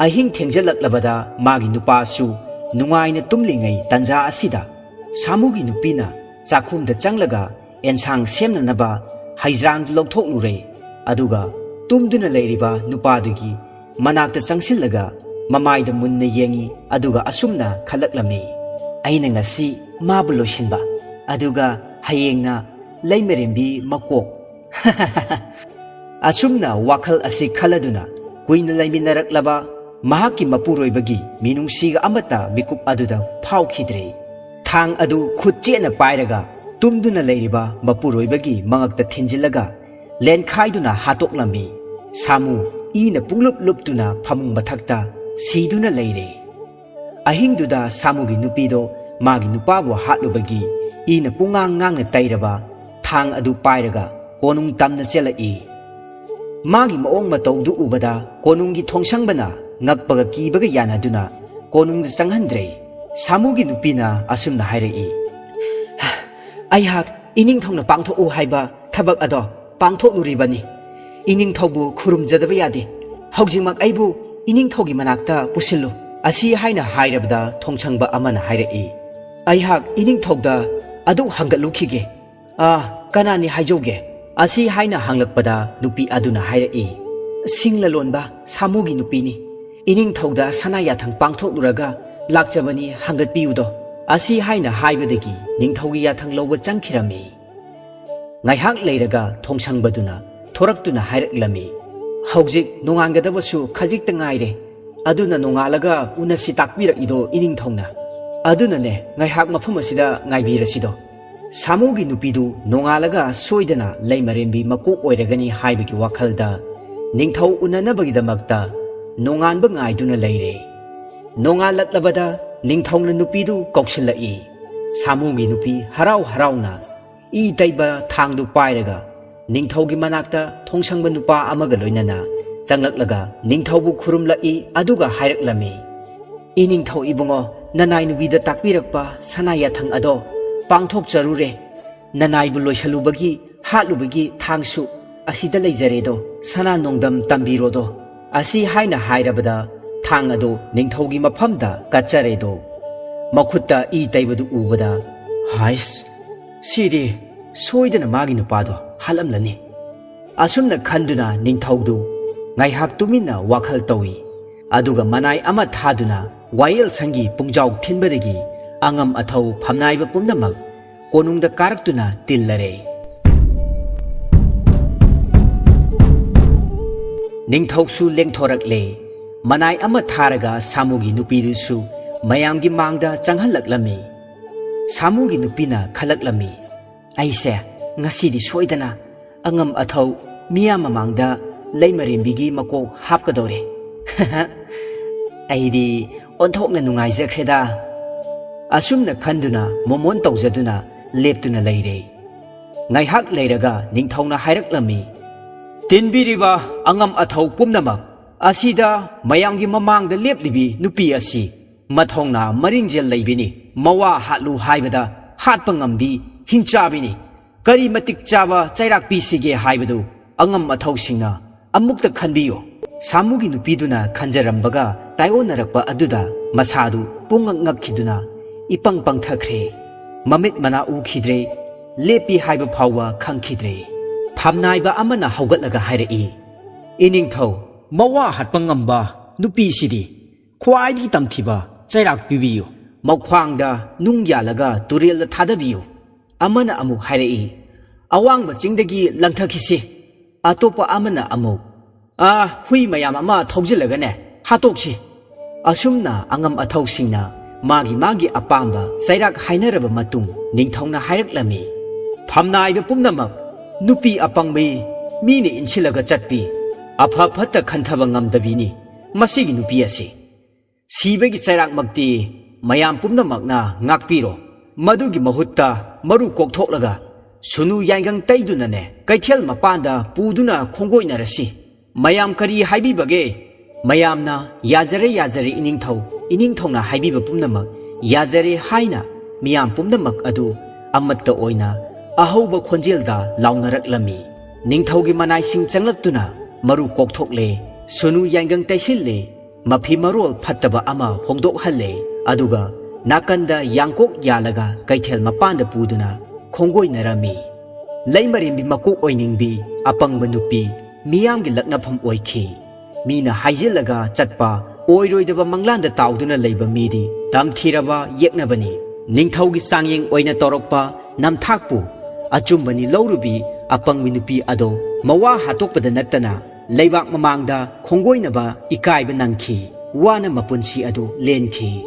ꯑꯍꯤꯡ ꯊꯦꯡꯖꯜꯂꯛꯂꯕꯗ ꯃꯥꯒꯤ ꯅꯨꯄꯥꯁꯨ ꯅꯨꯡꯉꯥꯏꯅ ꯇꯨꯝꯂꯤꯉꯩ ꯇꯟꯖꯥ ꯑꯁꯤꯗ ꯁꯥꯃꯨꯒꯤ ꯅꯨꯄꯤꯅ ꯆꯥꯛꯈꯨꯝꯗ ꯆꯪꯂꯒ ꯑꯦꯟꯁꯥꯡ ꯁꯦꯝꯅꯅꯕ ꯍꯩꯖ꯭ꯔꯥꯡꯗꯨ ꯂꯧꯊꯣꯛꯂꯨꯔꯦ꯫ ꯑꯗꯨꯒ ꯇꯨꯝꯗꯨꯅ ꯂꯩꯔꯤꯕ ꯅꯨꯄꯥꯗꯨꯒꯤ ꯃꯅꯥꯛꯇ ꯆꯪꯁꯤꯜꯂꯒ ꯃꯃꯥꯏꯗ ꯃꯨꯟꯅ ꯌꯦꯡꯉꯤ꯫ ꯑꯗꯨꯒ ꯑꯁꯨꯝꯅ ꯈꯜꯂꯛꯂꯝꯃꯤ, "ꯑꯩꯅ ꯉꯁꯤ ꯃꯥꯕꯨ ꯂꯣꯏꯁꯤꯟꯕ, ꯑꯗꯨꯒ ꯍꯌꯦꯡꯅ ꯂꯩꯃꯔꯦꯝꯕꯤ ꯃꯀꯣꯛ"꯫ ꯑꯁꯨꯝꯅ ꯋꯥꯈꯜ ꯑꯁꯤ ꯈꯜꯂꯗꯨꯅ ꯀꯨꯏꯅ ꯂꯩꯃꯤꯟꯅꯔꯛꯂꯕ ꯃꯍꯥꯛꯀꯤ ꯃꯄꯨꯔꯣꯏꯕꯒꯤ ꯃꯤꯅꯨꯡꯁꯤꯒ ꯑꯃꯠꯇ ꯃꯤꯀꯨꯞ ꯑꯗꯨꯗ ꯐꯥꯎꯈꯤꯗ꯭ꯔꯦ꯫ ꯊꯥꯡ ꯑꯗꯨ ꯈꯨꯠ ꯆꯦꯠꯅ ꯄꯥꯏꯔꯒ ꯇꯨꯝꯗꯨꯅ ꯂꯩꯔꯤꯕ ꯃꯄꯨꯔꯣꯏꯕꯒꯤ ꯃꯉꯛꯇ ꯊꯤꯟꯖꯤꯜꯂꯒ ꯂꯦꯟꯈꯥꯏꯗꯨꯅ ꯍꯥꯠꯇꯣꯛꯂꯝꯃꯤ꯫ ꯁꯥꯃꯨ ꯏꯅ ꯄꯨꯡꯂꯨꯞ ꯂꯨꯞꯇꯨꯅ ꯐꯃꯨꯡ ꯃꯊꯛꯇ ꯁꯤꯗꯨꯅ ꯂꯩꯔꯦ꯫ ꯑꯍꯤꯡꯗꯨꯗ ꯁꯥꯃꯨꯒꯤ ꯅꯨꯄꯤꯗꯣ ꯃꯥꯒꯤ ꯅꯨꯄꯥꯕꯨ ꯍꯥꯠꯂꯨꯕꯒꯤ ꯏꯅ ꯄꯨꯡꯉꯥꯡ ꯉꯥꯡꯅ ꯇꯩꯔꯕ ꯊꯥꯡ ꯑꯗꯨ ꯄꯥꯏꯔꯒ ꯀꯣꯅꯨꯡ ꯇꯝꯅ ꯆꯦꯜꯂꯛꯏ꯫ ꯃꯥꯒꯤ ꯃꯑꯣꯡ ꯃꯇꯧꯗꯨ ꯎꯕꯗ ꯀꯣꯅꯨꯡꯒꯤ ꯊꯣꯡꯁꯪꯕꯅ ꯉꯛꯄꯒ ꯀꯤꯕꯒ ꯌꯥꯅꯗꯨꯅ ꯀꯣꯅꯨꯡꯗ ꯆꯪꯍꯟꯗ꯭ꯔꯦ꯫ ꯁꯥꯃꯨꯒꯤ ꯅꯨꯄꯤꯅ ꯑꯁꯨꯝꯅ ꯍꯥꯏꯔꯛꯏ, "ꯑꯩꯍꯥꯛ ꯏꯅꯤꯡꯊꯧꯅ ꯄꯥꯡꯊꯣꯛꯎ ꯍꯥꯏꯕ ꯊꯕꯛ ꯑꯗꯣ ꯄꯥꯡꯊꯣꯛꯂꯨꯔꯤꯕꯅꯤ꯫ ꯏꯅꯤꯡꯊꯧꯕꯨ ꯈꯨꯔꯨꯝꯖꯗꯕ ꯌꯥꯗꯦ꯫ ꯍꯧꯖꯤꯛꯃꯛ ꯑꯩꯕꯨ ꯏꯅꯤꯡꯊꯧꯒꯤ ꯃꯅꯥꯛꯇ ꯄꯨꯁꯤꯜꯂꯨ꯫" ꯑꯁꯤ ꯍꯥꯏꯅ ꯍꯥꯏꯔꯕꯗ ꯊꯣꯡꯁꯪꯕ ꯑꯃꯅ ꯍꯥꯏꯔꯛꯏ, "ꯑꯩꯍꯥꯛ ꯏꯅꯤꯡꯊꯧꯗ ꯑꯗꯨꯛ ꯍꯪꯒꯠꯂꯨꯈꯤꯒꯦ꯫ ꯑꯥ, ꯀꯅꯥꯅꯤ ꯍꯥꯏꯖꯧꯒꯦ?" ꯑꯁꯤ ꯍꯥꯏꯅ ꯍꯪꯂꯛꯄꯗ ꯅꯨꯄꯤ ꯑꯗꯨꯅ ꯍꯥꯏꯔꯛꯏ, "ꯁꯤꯡ ꯂꯂꯣꯟꯕ ꯁꯥꯃꯨꯒꯤ ꯅꯨꯄꯤꯅꯤ꯫ ꯏꯅꯤꯡꯊꯧꯗ ꯁꯅꯥ ꯌꯥꯊꯪ ꯄꯥꯡꯊꯣꯛꯂꯨꯔꯒ ꯂꯥꯛꯆꯕꯅꯤ, ꯍꯪꯒꯠꯄꯤꯌꯨꯗꯣ꯫" ꯑꯁꯤ ꯍꯥꯏꯅ ꯍꯥꯏꯕꯗꯒꯤ ꯅꯤꯡꯊꯧꯒꯤ ꯌꯥꯊꯪ ꯂꯧꯕ ꯆꯪꯈꯤꯔꯝꯃꯤ꯫ ꯉꯥꯏꯍꯥꯛ ꯂꯩꯔꯒ ꯊꯣꯡꯁꯪꯕꯗꯨꯅ ꯊꯣꯔꯛꯇꯨꯅ ꯍꯥꯏꯔꯛꯂꯝꯃꯤ, "ꯍꯧꯖꯤꯛ ꯅꯣꯡꯉꯥꯟꯒꯗꯕꯁꯨ ꯈꯖꯤꯛꯇ ꯉꯥꯏꯔꯦ꯫ ꯑꯗꯨꯅ ꯅꯣꯡꯉꯥꯜꯂꯒ ꯎꯅꯁꯤ ꯇꯥꯛꯄꯤꯔꯛꯏꯗꯣ ꯏꯅꯤꯡꯊꯧꯅ꯫ ꯑꯗꯨꯅꯅꯦ ꯉꯥꯏꯍꯥꯛ ꯃꯐꯝ ꯑꯁꯤꯗ ꯉꯥꯏꯕꯤꯔꯁꯤꯗꯣ꯫" ꯁꯥꯃꯨꯒꯤ ꯅꯨꯄꯤꯗꯨ ꯅꯣꯡꯉꯥꯜꯂꯒ ꯁꯣꯏꯗꯅ ꯂꯩꯃꯔꯦꯟꯕꯤ ꯃꯀꯣꯛ ꯑꯣꯏꯔꯒꯅꯤ ꯍꯥꯏꯕꯒꯤ ꯋꯥꯈꯜꯗ ꯅꯤꯡꯊꯧ ꯎꯅꯅꯕꯒꯤꯗꯃꯛꯇ ꯅꯣꯡꯉꯥꯟꯕ ꯉꯥꯏꯗꯨꯅ ꯂꯩꯔꯦ꯫ ꯅꯣꯡꯉꯥꯜꯂꯛꯂꯕꯗ ꯅꯤꯡꯊꯧꯅ ꯅꯨꯄꯤꯗꯨ ꯀꯧꯁꯤꯜꯂꯛꯏ꯫ ꯁꯥꯃꯨꯒꯤ ꯅꯨꯄꯤ ꯍꯔꯥꯎ ꯍꯔꯥꯎꯅ ꯏ ꯇꯩꯕ ꯊꯥꯡꯗꯨ ꯄꯥꯏꯔꯒ ꯅꯤꯡꯊꯧꯒꯤ ꯃꯅꯥꯛꯇ ꯊꯣꯡꯁꯪꯕ ꯅꯨꯄꯥ ꯑꯃꯒ ꯂꯣꯏꯅꯅ ꯆꯪꯂꯛꯂꯒ ꯅꯤꯡꯊꯧꯕꯨ ꯈꯨꯔꯨꯝꯂꯛꯏ, ꯑꯗꯨꯒ ꯍꯥꯏꯔꯛꯂꯝꯃꯤ, "ꯏꯅꯤꯡꯊꯧ ꯏꯕꯨꯡꯉꯣ, ꯅꯅꯥꯏ ꯅꯨꯄꯤꯗ ꯇꯥꯛꯄꯤꯔꯛꯄ ꯁꯅꯥ ꯌꯥꯊꯪ ꯑꯗꯣ ꯄꯥꯡꯊꯣꯛꯆꯔꯨꯔꯦ꯫ ꯅꯅꯥꯏꯕꯨ ꯂꯣꯏꯁꯜꯂꯨꯕꯒꯤ ꯍꯥꯠꯂꯨꯕꯒꯤ ꯊꯥꯡꯁꯨ ꯑꯁꯤꯗ ꯂꯩꯖꯔꯦꯗꯣ, ꯁꯅꯥ ꯅꯣꯡꯗꯝ ꯇꯝꯕꯤꯔꯣꯗꯣ꯫" ꯑꯁꯤ ꯍꯥꯏꯅ ꯍꯥꯏꯔꯕꯗ ꯊꯥꯡ ꯑꯗꯨ ꯅꯤꯡꯊꯧꯒꯤ ꯃꯐꯝꯗ ꯀꯠꯆꯔꯦꯗꯣ꯫ ꯃꯈꯨꯠꯇ ꯏ ꯇꯩꯕꯗꯨ ꯎꯕꯗ, "ꯍꯥꯏꯁ, ꯁꯤꯗꯤ ꯁꯣꯏꯗꯅ ꯃꯥꯒꯤ ꯅꯨꯄꯥꯗꯣ ꯍꯥꯠꯂꯝꯂꯅꯤ꯫" ꯑꯁꯨꯝꯅ ꯈꯟꯗꯨꯅ ꯅꯤꯡꯊꯧꯗꯨ ꯉꯥꯏꯍꯥꯛ ꯇꯨꯃꯤꯟꯅ ꯋꯥꯈꯜ ꯇꯧꯏ꯫ ꯑꯗꯨꯒ ꯃꯅꯥꯏ ꯑꯃ ꯊꯥꯗꯨꯅ ꯋꯥꯌꯦꯜꯁꯪꯒꯤ ꯄꯨꯡꯖꯥꯎ ꯊꯤꯟꯕꯗꯒꯤ ꯑꯉꯝ ꯑꯊꯧ ꯐꯝꯅꯥꯏꯕ ꯄꯨꯝꯅꯃꯛ ꯀꯣꯅꯨꯡꯗ ꯀꯥꯔꯛꯇꯨꯅ ꯇꯤꯜꯂꯔꯦ꯫ ꯅꯤꯡꯊꯧꯁꯨ ꯂꯦꯡꯊꯣꯔꯛꯂꯦ꯫ ꯃꯅꯥꯏ ꯑꯃ ꯊꯥꯔꯒ ꯁꯥꯃꯨꯒꯤ ꯅꯨꯄꯤꯗꯨꯁꯨ ꯃꯌꯥꯝꯒꯤ ꯃꯥꯡꯗ ꯆꯪꯍꯜꯂꯛꯂꯝꯃꯤ꯫ ꯁꯥꯃꯨꯒꯤ ꯅꯨꯄꯤꯅ ꯈꯜꯂꯛꯂꯝꯃꯤ, "ꯑꯩꯁꯦ ꯉꯁꯤꯗꯤ ꯁꯣꯏꯗꯅ ꯑꯉꯝ ꯑꯊꯧ ꯃꯤꯌꯥꯝ ꯃꯃꯥꯡꯗ ꯂꯩꯃꯔꯦꯝꯕꯤꯒꯤ ꯃꯀꯣꯛ ꯍꯥꯞꯀꯗꯧꯔꯦ꯫ ꯑꯩꯗꯤ ꯑꯣꯟꯊꯣꯛꯅ ꯅꯨꯡꯉꯥꯏꯖꯈ꯭ꯔꯦꯗ"꯫ ꯑꯁꯨꯝꯅ ꯈꯟꯗꯨꯅ ꯃꯣꯃꯣꯟ ꯇꯧꯖꯗꯨꯅ ꯂꯦꯞꯇꯨꯅ ꯂꯩꯔꯦ꯫ ꯉꯥꯏꯍꯥꯛ ꯂꯩꯔꯒ ꯅꯤꯡꯊꯧꯅ ꯍꯥꯏꯔꯛꯂꯝꯃꯤ, "ꯇꯤꯟꯕꯤꯔꯤꯕ ꯑꯉꯝ ꯑꯊꯧ ꯄꯨꯝꯅꯃꯛ ꯑꯁꯤꯗ ꯃꯌꯥꯝꯒꯤ ꯃꯃꯥꯡꯗ ꯂꯦꯞꯂꯤꯕꯤ ꯅꯨꯄꯤ ꯑꯁꯤ ꯃꯊꯧꯅꯥ ꯃꯔꯤꯡꯖꯦꯜ ꯂꯩꯕꯤꯅꯤ꯫ ꯃꯋꯥ ꯍꯥꯠꯂꯨ ꯍꯥꯏꯕꯗ ꯍꯥꯠꯄ ꯉꯝꯕꯤ ꯍꯤꯡꯆꯥꯕꯤꯅꯤ꯫ ꯀꯔꯤ ꯃꯇꯤꯛ ꯆꯥꯕ ꯆꯩꯔꯥꯛ ꯄꯤꯁꯤꯒꯦ ꯍꯥꯏꯕꯗꯨ ꯑꯉꯝ ꯑꯊꯧꯁꯤꯡꯅ ꯑꯃꯨꯛꯇ ꯈꯟꯕꯤꯌꯨ"꯫ ꯁꯥꯃꯨꯒꯤ ꯅꯨꯄꯤꯗꯨꯅ ꯈꯟꯖꯔꯝꯕꯒ ꯇꯥꯏꯑꯣꯟꯅꯔꯛꯄ ꯑꯗꯨꯗ ꯃꯁꯥꯗꯨ ꯄꯨꯡꯉꯛ ꯉꯛꯈꯤꯗꯨꯅ ꯏꯄꯪ ꯄꯪꯊꯈ꯭ꯔꯦ꯫ ꯃꯃꯤꯠ ꯃꯅꯥ ꯎꯈꯤꯗ꯭ꯔꯦ꯫ ꯂꯦꯞꯄꯤ ꯍꯥꯏꯕ ꯐꯥꯎꯕ ꯈꯪꯈꯤꯗ꯭ꯔꯦ꯫ ꯐꯝꯅꯥꯏꯕ ꯑꯃꯅ ꯍꯧꯒꯠꯂꯒ ꯍꯥꯏꯔꯛꯏ, "ꯏꯅꯤꯡꯊꯧ, ꯃꯋꯥ ꯍꯥꯠꯄ ꯉꯝꯕ ꯅꯨꯄꯤꯁꯤꯗꯤ ꯈ꯭ꯋꯥꯏꯗꯒꯤ ꯇꯝꯊꯤꯕ ꯆꯩꯔꯥꯛ ꯄꯤꯕꯤꯌꯨ꯫ ꯃꯈ꯭ꯋꯥꯡꯗ ꯅꯨꯡ ꯌꯥꯜꯂꯒ ꯇꯨꯔꯦꯜꯗ ꯊꯥꯗꯕꯤꯌꯨ"꯫ ꯑꯃꯅ ꯑꯃꯨꯛ ꯍꯥꯏꯔꯛꯏ, "ꯑꯋꯥꯡꯕ ꯆꯤꯡꯗꯒꯤ ꯂꯪꯊꯈꯤꯁꯤ"꯫ ꯑꯇꯣꯞꯄ ꯑꯃꯅ ꯑꯃꯨꯛ, "ꯑꯥ, ꯍꯨꯏ ꯃꯌꯥꯝ ꯑꯃ ꯊꯧꯖꯤꯜꯂꯒꯅꯦ ꯍꯥꯠꯇꯣꯛꯁꯤ"꯫ ꯑꯁꯨꯝꯅ ꯑꯉꯝ ꯑꯊꯧꯁꯤꯡꯅ ꯃꯥꯒꯤ ꯃꯥꯒꯤ ꯑꯄꯥꯝꯕ ꯆꯩꯔꯥꯛ ꯍꯥꯏꯅꯔꯕ ꯃꯇꯨꯡ ꯅꯤꯡꯊꯧꯅ ꯍꯥꯏꯔꯛꯂꯝꯃꯤ, "ꯐꯝꯅꯥꯏꯕ ꯄꯨꯝꯅꯃꯛ ꯅꯨꯄꯤ ꯑꯄꯪꯕꯤ, ꯃꯤꯅ ꯏꯟꯁꯤꯜꯂꯒ ꯆꯠꯄꯤ, ꯑꯐ ꯐꯠꯇ ꯈꯟꯊꯕ ꯉꯝꯗꯕꯤꯅꯤ ꯃꯁꯤꯒꯤ ꯅꯨꯄꯤ ꯑꯁꯤ꯫ ꯁꯤꯕꯒꯤ ꯆꯩꯔꯥꯛꯃꯛꯇꯤ ꯃꯌꯥꯝ ꯄꯨꯝꯅꯃꯛꯅ ꯉꯥꯛꯄꯤꯔꯣ꯫ ꯃꯗꯨꯒꯤ ꯃꯍꯨꯠꯇ ꯃꯔꯨ ꯀꯣꯛꯊꯣꯛꯂꯒ ꯁꯨꯅꯨ ꯌꯥꯏꯒꯪ ꯇꯩꯗꯨꯅꯅꯦ ꯀꯩꯊꯦꯜ ꯃꯄꯥꯟꯗ ꯄꯨꯗꯨꯅ ꯈꯣꯡꯒꯣꯏꯅꯔꯁꯤ꯫ ꯃꯌꯥꯝ ꯀꯔꯤ ꯍꯥꯏꯕꯤꯕꯒꯦ?" ꯃꯌꯥꯝꯅ, "ꯌꯥꯖꯔꯦ, ꯌꯥꯖꯔꯦ ꯏꯅꯤꯡꯊꯧ, ꯏꯅꯤꯡꯊꯧꯅ ꯍꯥꯏꯕꯤꯕ ꯄꯨꯝꯅꯃꯛ ꯌꯥꯖꯔꯦ" ꯍꯥꯏꯅ ꯃꯤꯌꯥꯝ ꯄꯨꯝꯅꯃꯛ ꯑꯗꯨ ꯑꯃꯠꯇ ꯑꯣꯏꯅ ꯑꯍꯧꯕ ꯈꯣꯟꯖꯦꯜꯗ ꯂꯥꯎꯅꯔꯛꯂꯝꯃꯤ꯫ ꯅꯤꯡꯊꯧꯒꯤ ꯃꯅꯥꯏꯁꯤꯡ ꯆꯪꯂꯛꯇꯨꯅ ꯃꯔꯨ ꯀꯣꯛꯊꯣꯛꯂꯦ, ꯁꯨꯅꯨ ꯌꯥꯏꯒꯪ ꯇꯩꯁꯤꯜꯂꯦ, ꯃꯐꯤ ꯃꯔꯣꯜ ꯐꯠꯇꯕ ꯑꯃ ꯍꯣꯡꯗꯣꯛꯍꯜꯂꯦ, ꯑꯗꯨꯒ ꯅꯥꯀꯟꯗ ꯌꯥꯡꯀꯣꯛ ꯌꯥꯜꯂꯒ ꯀꯩꯊꯦꯜ ꯃꯄꯥꯟꯗ ꯄꯨꯗꯨꯅ ꯈꯣꯡꯒꯣꯏꯅꯔꯝꯃꯤ꯫ ꯂꯩꯃꯔꯦꯝꯕꯤ ꯃꯀꯣꯛ ꯑꯣꯏꯅꯤꯡꯕꯤ ꯑꯄꯪꯕ ꯅꯨꯄꯤ ꯃꯤꯌꯥꯝꯒꯤ ꯂꯛꯅꯐꯝ ꯑꯣꯏꯈꯤ꯫ ꯃꯤꯅ ꯍꯥꯏꯖꯤꯜꯂꯒ ꯆꯠꯄ ꯑꯣꯏꯔꯣꯏꯗꯕ ꯃꯪꯂꯥꯟꯗ ꯇꯥꯎꯗꯨꯅ ꯂꯩꯕ ꯃꯤꯗꯤ ꯇꯝꯊꯤꯔꯕ ꯌꯦꯛꯅꯕꯅꯤ꯫ ꯅꯤꯡꯊꯧꯒꯤ ꯆꯥꯡꯌꯦꯡ ꯑꯣꯏꯅ ꯇꯧꯔꯛꯄ ꯅꯝꯊꯥꯛꯄꯨ ꯑꯆꯨꯝꯕꯅꯤ ꯂꯧꯔꯨꯕꯤ ꯑꯄꯪꯕꯤ ꯅꯨꯄꯤ ꯑꯗꯣ ꯃꯋꯥ ꯍꯥꯠꯇꯣꯛꯄꯗ ꯅꯠꯇꯅ ꯂꯩꯕꯥꯛ ꯃꯃꯥꯡꯗ ꯈꯣꯡꯒꯣꯏꯅꯕ ꯏꯀꯥꯏꯕ ꯅꯪꯈꯤ꯫ ꯋꯥꯅ ꯃꯄꯨꯟꯁꯤ ꯑꯗꯨ ꯂꯦꯟꯈꯤ꯫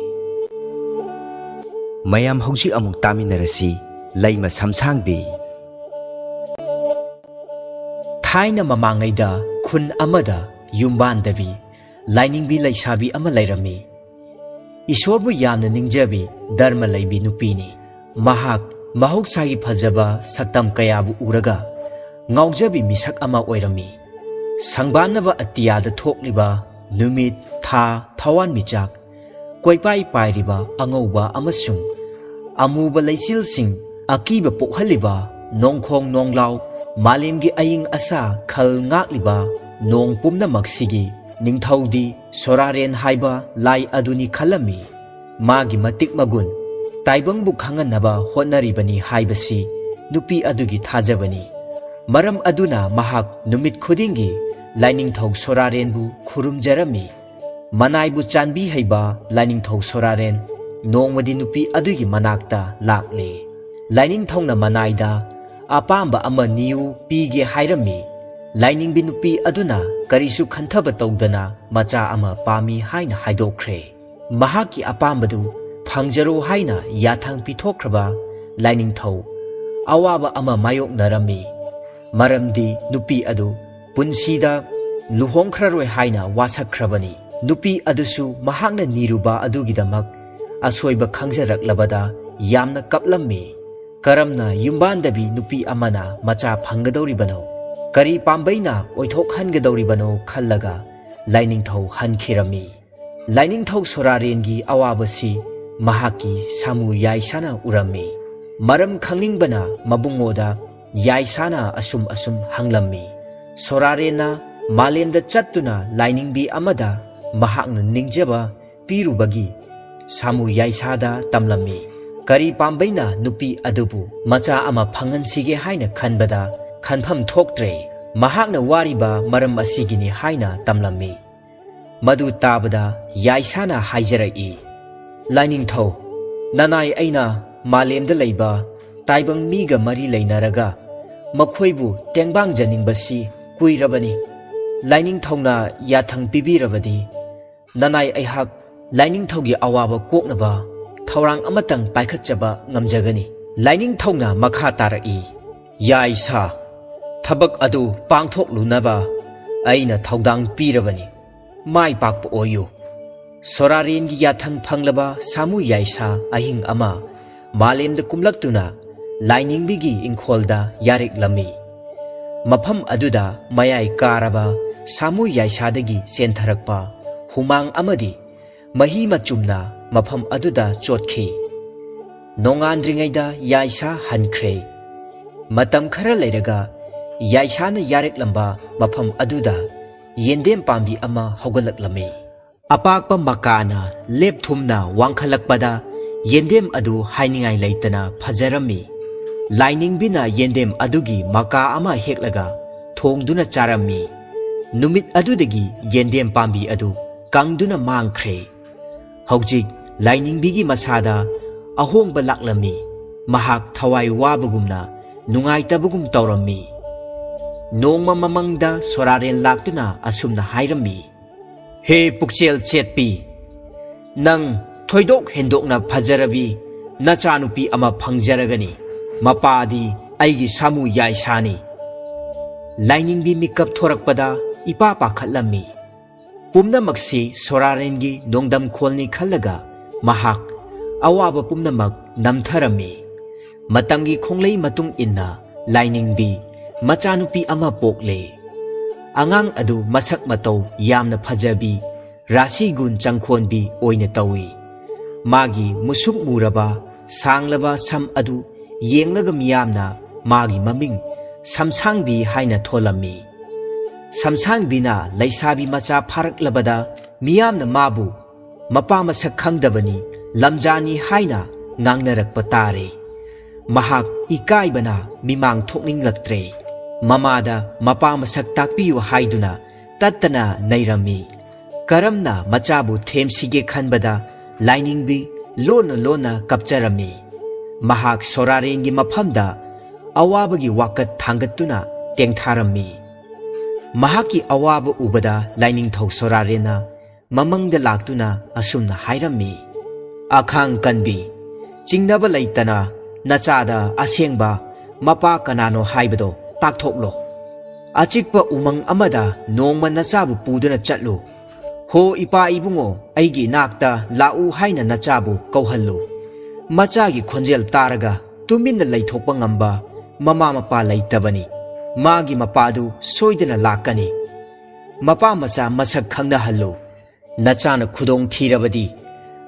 ꯃꯌꯥꯝ ꯍꯧꯖꯤꯛ ꯑꯃꯨꯛ ꯇꯥꯃꯤꯟꯅꯔꯁꯤ ꯂꯩꯃ ꯁꯝꯁꯥꯡꯕꯤ꯫ ꯊꯥꯏꯅ ꯃꯃꯥꯡꯉꯩꯗ ꯈꯨꯟ ꯑꯃꯗ ꯌꯨꯝꯕꯥꯟꯗꯕꯤ ꯂꯥꯏꯅꯤꯡꯕꯤ ꯂꯩꯁꯥꯕꯤ ꯑꯃ ꯂꯩꯔꯝꯃꯤ꯫ ꯏꯁꯣꯔꯕꯨ ꯌꯥꯝꯅ ꯅꯤꯡꯖꯕꯤ ꯙꯔꯃ ꯂꯩꯕꯤ ꯅꯨꯄꯤꯅꯤ꯫ ꯃꯍꯥꯛ ꯃꯍꯧꯁꯥꯒꯤ ꯐꯖꯕ ꯁꯛꯇꯝ ꯀꯌꯥꯕꯨ ꯎꯔꯒ ꯉꯥꯎꯖꯕꯤ ꯃꯤꯁꯛ ꯑꯃ ꯑꯣꯏꯔꯝꯃꯤ꯫ ꯁꯪꯕꯥꯟꯅꯕ ꯑꯇꯤꯌꯥꯗ ꯊꯣꯛꯂꯤꯕ ꯅꯨꯃꯤꯠ, ꯊꯥ, ꯊꯋꯥꯟꯃꯤꯆꯥꯛ, ꯀꯣꯏꯄꯥꯏ ꯄꯥꯏꯔꯤꯕ ꯑꯉꯧꯕ ꯑꯃꯁꯨꯡ ꯑꯃꯨꯕ ꯂꯩꯆꯤꯜꯁꯤꯡ ꯑꯀꯤꯕ ꯄꯣꯛꯍꯜꯂꯤꯕ ꯅꯣꯡꯈꯣꯡ ꯅꯣꯡꯂꯥꯎ, ꯃꯥꯂꯦꯝꯒꯤ ꯑꯏꯪ ꯑꯁꯥ ꯈꯜ ꯉꯥꯛꯂꯤꯕ ꯅꯣꯡ ꯄꯨꯝꯅꯃꯛꯁꯤꯒꯤ ꯅꯤꯡꯊꯧꯗꯤ ꯁꯣꯔꯥꯔꯦꯟ ꯍꯥꯏꯕ ꯂꯥꯏ ꯑꯗꯨꯅꯤ ꯈꯜꯂꯝꯃꯤ꯫ ꯃꯥꯒꯤ ꯃꯇꯤꯛ ꯃꯒꯨꯟ ꯇꯥꯏꯕꯪꯕꯨ ꯈꯪꯍꯟꯅꯕ ꯍꯣꯠꯅꯔꯤꯕꯅꯤ ꯍꯥꯏꯕꯁꯤ ꯅꯨꯄꯤ ꯑꯗꯨꯒꯤ ꯊꯥꯖꯕꯅꯤ꯫ ꯃꯔꯝ ꯑꯗꯨꯅ ꯃꯍꯥꯛ ꯅꯨꯃꯤꯠ ꯈꯨꯗꯤꯡꯒꯤ ꯂꯥꯏꯅꯤꯡꯊꯧ ꯁꯣꯔꯥꯔꯦꯟꯕꯨ ꯈꯨꯔꯨꯝꯖꯔꯝꯃꯤ꯫ ꯃꯅꯥꯏꯕꯨ ꯆꯥꯟꯕꯤ ꯍꯩꯕ ꯂꯥꯏꯅꯤꯡꯊꯧ ꯁꯣꯔꯥꯔꯦꯟ ꯅꯣꯡꯃꯗꯤ ꯅꯨꯄꯤ ꯑꯗꯨꯒꯤ ꯃꯅꯥꯛꯇ ꯂꯥꯛꯂꯦ꯫ ꯂꯥꯏꯅꯤꯡꯊꯧꯅ ꯃꯅꯥꯏꯗ ꯑꯄꯥꯝꯕ ꯑꯃ ꯅꯤꯌꯨ ꯄꯤꯒꯦ ꯍꯥꯏꯔꯝꯃꯤ꯫ ꯂꯥꯏꯅꯤꯡꯕꯤ ꯅꯨꯄꯤ ꯑꯗꯨꯅ ꯀꯔꯤꯁꯨ ꯈꯟꯊꯕ ꯇꯧꯗꯅ ꯃꯆꯥ ꯑꯃ ꯄꯥꯝꯃꯤ ꯍꯥꯏꯅ ꯍꯥꯏꯗꯣꯛꯈ꯭ꯔꯦ꯫ ꯃꯍꯥꯛꯀꯤ ꯑꯄꯥꯝꯕꯗꯨ ꯐꯪꯖꯔꯣ ꯍꯥꯏꯅ ꯌꯥꯊꯪ ꯄꯤꯊꯣꯛꯈ꯭ꯔꯕ ꯂꯥꯏꯅꯤꯡꯊꯧ ꯑꯋꯥꯕ ꯑꯃ ꯃꯥꯌꯣꯛꯅꯔꯝꯃꯤ꯫ ꯃꯔꯝꯗꯤ ꯅꯨꯄꯤ ꯑꯗꯨ ꯄꯨꯟꯁꯤꯗ ꯂꯨꯍꯣꯡꯈ꯭ꯔꯔꯣꯏ ꯍꯥꯏꯅ ꯋꯥꯁꯛꯈ꯭ꯔꯕꯅꯤ꯫ ꯅꯨꯄꯤ ꯑꯗꯨꯁꯨ ꯃꯍꯥꯛꯅ ꯅꯤꯔꯨꯕ ꯑꯗꯨꯒꯤꯗꯃꯛ ꯑꯁꯣꯏꯕ ꯈꯪꯖꯔꯛꯂꯕꯗ ꯌꯥꯝꯅ ꯀꯞꯂꯝꯃꯤ꯫ ꯀꯔꯝꯅ ꯌꯨꯝꯕꯥꯟꯗꯕꯤ ꯅꯨꯄꯤ ꯑꯃꯅ ꯃꯆꯥ ꯐꯪꯒꯗꯧꯔꯤꯕꯅꯣ? ꯀꯔꯤ ꯄꯥꯝꯕꯩꯅ ꯑꯣꯏꯊꯣꯛꯍꯟꯒꯗꯧꯔꯤꯕꯅꯣ ꯈꯜꯂꯒ ꯂꯥꯏꯅꯤꯡꯊꯧ ꯍꯟꯈꯤꯔꯝꯃꯤ꯫ ꯂꯥꯏꯅꯤꯡꯊꯧ ꯁꯣꯔꯥꯔꯦꯟꯒꯤ ꯑꯋꯥꯕꯁꯤ ꯃꯍꯥꯛꯀꯤ ꯁꯥꯃꯨ ꯌꯥꯏꯁꯥꯅ ꯎꯔꯝꯃꯤ꯫ ꯃꯔꯝ ꯈꯪꯅꯤꯡꯕꯅ ꯃꯕꯨꯡꯉꯣꯗ ꯌꯥꯏꯁꯥꯅ ꯑꯁꯨꯝ ꯑꯁꯨꯝ ꯍꯪꯂꯝꯃꯤ꯫ ꯁꯣꯔꯥꯔꯦꯟꯅ ꯃꯥꯂꯦꯝꯗ ꯆꯠꯇꯨꯅ ꯂꯥꯏꯅꯤꯡꯕꯤ ꯑꯃꯗ ꯃꯍꯥꯛꯅ ꯅꯤꯡꯖꯕ ꯄꯤꯔꯨꯕꯒꯤ ꯁꯥꯃꯨ ꯌꯥꯏꯁꯥꯗ ꯇꯝꯂꯝꯃꯤ꯫ ꯀꯔꯤ ꯄꯥꯝꯕꯩꯅ ꯅꯨꯄꯤ ꯑꯗꯨꯕꯨ ꯃꯆꯥ ꯑꯃ ꯐꯪꯍꯟꯁꯤꯒꯦ ꯍꯥꯏꯅ ꯈꯟꯕꯗ ꯈꯟꯐꯝ ꯊꯣꯛꯇ꯭ꯔꯦ꯫ ꯃꯍꯥꯛꯅ ꯋꯥꯔꯤꯕ ꯃꯔꯝ ꯑꯁꯤꯒꯤꯅꯤ ꯍꯥꯏꯅ ꯇꯝꯂꯝꯃꯤ꯫ ꯃꯗꯨ ꯇꯥꯕꯗ ꯌꯥꯏꯁꯥꯅ ꯍꯥꯏꯖꯔꯛꯏ, "ꯂꯥꯏꯅꯤꯡꯊꯧ, ꯅꯅꯥꯏ ꯑꯩꯅ ꯃꯥꯂꯦꯝꯗ ꯂꯩꯕ ꯇꯥꯏꯕꯪ ꯃꯤꯒ ꯃꯔꯤ ꯂꯩꯅꯔꯒ ꯃꯈꯣꯏꯕꯨ ꯇꯦꯡꯕꯥꯡꯖꯅꯤꯡꯕꯁꯤ ꯀꯨꯏꯔꯕꯅꯤ꯫ ꯂꯥꯏꯅꯤꯡꯊꯧꯅ ꯌꯥꯊꯪ ꯄꯤꯕꯤꯔꯕꯗꯤ, ꯅꯅꯥꯏ ꯑꯩꯍꯥꯛ ꯂꯥꯏꯅꯤꯡꯊꯧꯒꯤ ꯑꯋꯥꯕ ꯀꯣꯛꯅꯕ ꯊꯧꯔꯥꯡ ꯑꯃꯇꯪ ꯄꯥꯏꯈꯠꯆꯕ ꯉꯝꯖꯒꯅꯤ꯫ ꯂꯥꯏꯅꯤꯡꯊꯧꯅ ꯃꯈꯥ ꯇꯥꯔꯛꯏ, "ꯌꯥꯏꯁꯥ, ꯊꯕꯛ ꯑꯗꯨ ꯄꯥꯡꯊꯣꯛꯂꯨꯅꯕ ꯑꯩꯅ ꯊꯧꯗꯥꯡ ꯄꯤꯔꯕꯅꯤ꯫ ꯃꯥꯏ ꯄꯥꯛꯄ ꯑꯣꯏꯌꯨ꯫" ꯁꯣꯔꯥꯔꯦꯟꯒꯤ ꯌꯥꯊꯪ ꯐꯪꯂꯕ ꯁꯥꯃꯨ ꯌꯥꯏꯁꯥ ꯑꯍꯤꯡ ꯑꯃ ꯃꯥꯂꯦꯝꯗ ꯀꯨꯝꯂꯛꯇꯨꯅ ꯂꯥꯏꯅꯤꯡꯕꯤꯒꯤ ꯏꯪꯈꯣꯜꯗ ꯌꯥꯔꯦꯛꯂꯝꯃꯤ꯫ ꯃꯐꯝ ꯑꯗꯨꯗ ꯃꯌꯥꯏ ꯀꯥꯔꯕ ꯁꯥꯃꯨ ꯌꯥꯏꯁꯥꯗꯒꯤ ꯆꯦꯟꯊꯔꯛꯄ ꯍꯨꯃꯥꯡ ꯑꯃꯗꯤ ꯃꯍꯤ ꯃꯆꯨꯝꯅ ꯃꯐꯝ ꯑꯗꯨꯗ ꯆꯣꯠꯈꯤ꯫ ꯅꯣꯡꯉꯥꯟꯗ꯭ꯔꯤꯉꯩꯗ ꯌꯥꯏꯁꯥ ꯍꯟꯈ꯭ꯔꯦ꯫ ꯃꯇꯝ ꯈꯔ ꯂꯩꯔꯒ ꯌꯥꯏꯁꯥꯅ ꯌꯥꯔꯦꯛꯂꯝꯕ ꯃꯐꯝ ꯑꯗꯨꯗ ꯌꯦꯟꯗꯦꯝ ꯄꯥꯝꯕꯤ ꯑꯃ ꯍꯧꯒꯠꯂꯛꯂꯝꯃꯤ꯫ ꯑꯄꯥꯛꯄ ꯃꯀꯥꯅ ꯂꯦꯞꯊꯨꯝꯅ ꯋꯥꯡꯈꯠꯂꯛꯄꯗ ꯌꯦꯟꯗꯦꯝ ꯑꯗꯨ ꯍꯥꯏꯅꯤꯡꯉꯥꯏ ꯂꯩꯇꯅ ꯐꯖꯔꯝꯃꯤ꯫ ꯂꯥꯏꯅꯤꯡꯕꯤꯅ ꯌꯦꯟꯗꯦꯝ ꯑꯗꯨꯒꯤ ꯃꯀꯥ ꯑꯃ ꯍꯦꯛꯂꯒ ꯊꯣꯡꯗꯨꯅ ꯆꯥꯔꯝꯃꯤ꯫ ꯅꯨꯃꯤꯠ ꯑꯗꯨꯗꯒꯤ ꯌꯦꯟꯗꯦꯝ ꯄꯥꯝꯕꯤ ꯑꯗꯨ ꯀꯪꯗꯨꯅ ꯃꯥꯡꯈ꯭ꯔꯦ꯫ ꯍꯧꯖꯤꯛ ꯂꯥꯏꯅꯤꯡꯕꯤꯒꯤ ꯃꯁꯥꯗ ꯑꯍꯣꯡꯕ ꯂꯥꯛꯂꯝꯃꯤ꯫ ꯃꯍꯥꯛ ꯊꯋꯥꯏ ꯋꯥꯕꯒꯨꯝꯅ, ꯅꯨꯡꯉꯥꯏꯇꯕꯒꯨꯝ ꯇꯧꯔꯝꯃꯤ꯫ ꯅꯣꯡꯃ ꯃꯃꯪꯗ ꯁꯣꯔꯥꯔꯦꯟ ꯂꯥꯛꯇꯨꯅ ꯑꯁꯨꯝꯅ ꯍꯥꯏꯔꯝꯃꯤ, "ꯍꯦ ꯄꯨꯛꯆꯦꯜ ꯆꯦꯠꯄꯤ, ꯅꯪ ꯊꯣꯏꯗꯣꯛ ꯍꯦꯟꯗꯣꯛꯅ ꯐꯖꯔꯕꯤ ꯅꯆꯥꯅꯨꯄꯤ ꯑꯃ ꯐꯪꯖꯔꯒꯅꯤ꯫ ꯃꯄꯥꯗꯤ ꯑꯩꯒꯤ ꯁꯥꯃꯨ ꯌꯥꯏꯁꯥꯅꯤ꯫" ꯂꯥꯏꯅꯤꯡꯕꯤ ꯃꯤꯀꯞ ꯊꯣꯔꯛꯄꯗ ꯏꯄꯥ ꯄꯥꯈꯠꯂꯝꯃꯤ꯫ ꯄꯨꯝꯅꯃꯛꯁꯤ ꯁꯣꯔꯥꯔꯦꯟꯒꯤ ꯅꯣꯡꯗꯝ ꯈꯣꯜꯅꯤ ꯈꯜꯂꯒ ꯃꯍꯥꯛ ꯑꯋꯥꯕ ꯄꯨꯝꯅꯃꯛ ꯅꯝꯊꯔꯝꯃꯤ꯫ ꯃꯇꯝꯒꯤ ꯈꯣꯡꯂꯩ ꯃꯇꯨꯡ ꯏꯟꯅ ꯂꯥꯏꯅꯤꯡꯕꯤ ꯃꯆꯥꯅꯨꯄꯤ ꯑꯃ ꯄꯣꯛꯂꯦ꯫ ꯑꯉꯥꯡ ꯑꯗꯨ ꯃꯁꯛ ꯃꯇꯧ ꯌꯥꯝꯅ ꯐꯖꯕꯤ, ꯔꯥꯁꯤ ꯒꯨꯟ ꯆꯪꯈꯣꯟꯕꯤ ꯑꯣꯏꯅ ꯇꯧꯏ꯫ ꯃꯥꯒꯤ ꯃꯨꯁꯨꯛ ꯃꯨꯔꯕ, ꯁꯥꯡꯂꯕ ꯁꯝ ꯑꯗꯨ ꯌꯦꯡꯂꯒ ꯃꯤꯌꯥꯝꯅ ꯃꯥꯒꯤ ꯃꯃꯤꯡ ꯁꯝꯁꯥꯡꯕꯤ ꯍꯥꯏꯅ ꯊꯣꯜꯂꯝꯃꯤ꯫ ꯁꯝꯁꯥꯡꯕꯤꯅ ꯂꯩꯁꯥꯕꯤ ꯃꯆꯥ ꯐꯥꯔꯛꯂꯕꯗ ꯃꯤꯌꯥꯝꯅ ꯃꯥꯕꯨ ꯃꯄꯥ ꯃꯁꯛ ꯈꯪꯗꯕꯅꯤ, ꯂꯝꯖꯥꯅꯤ ꯍꯥꯏꯅ ꯉꯥꯡꯅꯔꯛꯄ ꯇꯥꯔꯦ꯫ ꯃꯍꯥꯛ ꯏꯀꯥꯏꯕꯅ ꯃꯤꯃꯥꯡ ꯊꯣꯛꯅꯤꯡꯂꯛꯇ꯭ꯔꯦ꯫ ꯃꯃꯥꯗ ꯃꯄꯥ ꯃꯁꯛ ꯇꯥꯛꯄꯤꯌꯨ ꯍꯥꯏꯗꯨꯅ ꯇꯠꯇꯅ ꯅꯩꯔꯝꯃꯤ꯫ ꯀꯔꯝꯅ ꯃꯆꯥꯕꯨ ꯊꯦꯝꯁꯤꯒꯦ ꯈꯟꯕꯗ ꯂꯥꯏꯅꯤꯡꯕꯤ ꯂꯣꯟꯅ ꯂꯣꯟꯅ ꯀꯞꯆꯔꯝꯃꯤ꯫ ꯃꯍꯥꯛ ꯁꯣꯔꯥꯔꯦꯟꯒꯤ ꯃꯐꯝꯗ ꯑꯋꯥꯕꯒꯤ ꯋꯥꯀꯠ ꯊꯥꯡꯒꯠꯇꯨꯅ ꯇꯦꯡꯊꯥꯔꯝꯃꯤ꯫ ꯃꯍꯥꯛꯀꯤ ꯑꯋꯥꯕ ꯎꯕꯗ ꯂꯥꯏꯅꯤꯡꯊꯧ ꯁꯣꯔꯥꯔꯦꯟꯅ ꯃꯃꯪꯗ ꯂꯥꯛꯇꯨꯅ ꯑꯁꯨꯝꯅ ꯍꯥꯏꯔꯝꯃꯤ, "ꯑꯈꯥꯡ ꯀꯟꯕꯤ, ꯆꯤꯡꯅꯕ ꯂꯩꯇꯅ ꯅꯆꯥꯗ ꯑꯁꯦꯡꯕ ꯃꯄꯥ ꯀꯅꯥꯅꯣ ꯍꯥꯏꯕꯗꯣ ꯇꯥꯛꯊꯣꯛꯂꯣ꯫ ꯑꯆꯤꯛꯄ ꯎꯃꯪ ꯑꯃꯗ ꯅꯣꯡꯃ ꯅꯆꯥꯕꯨ ꯄꯨꯗꯨꯅ ꯆꯠꯂꯨ꯫ ꯍꯣ ꯏꯄꯥ ꯏꯕꯨꯡꯉꯣ, ꯑꯩꯒꯤ ꯏꯅꯥꯛꯇ ꯂꯥꯛꯎ" ꯍꯥꯏꯅ ꯅꯆꯥꯕꯨ ꯀꯧꯍꯜꯂꯨ꯫ ꯃꯆꯥꯒꯤ ꯈꯣꯟꯖꯦꯜ ꯇꯥꯔꯒ ꯇꯨꯃꯤꯟꯅ ꯂꯩꯊꯣꯛꯄ ꯉꯝꯕ ꯃꯃꯥ ꯃꯄꯥ ꯂꯩꯇꯕꯅꯤ꯫ ꯃꯥꯒꯤ ꯃꯄꯥꯗꯨ ꯁꯣꯏꯗꯅ ꯂꯥꯛꯀꯅꯤ꯫ ꯃꯄꯥ ꯃꯆꯥ ꯃꯁꯛ ꯈꯪꯅꯍꯜꯂꯨ꯫ ꯅꯆꯥꯅ ꯈꯨꯗꯣꯡ ꯊꯤꯔꯕꯗꯤ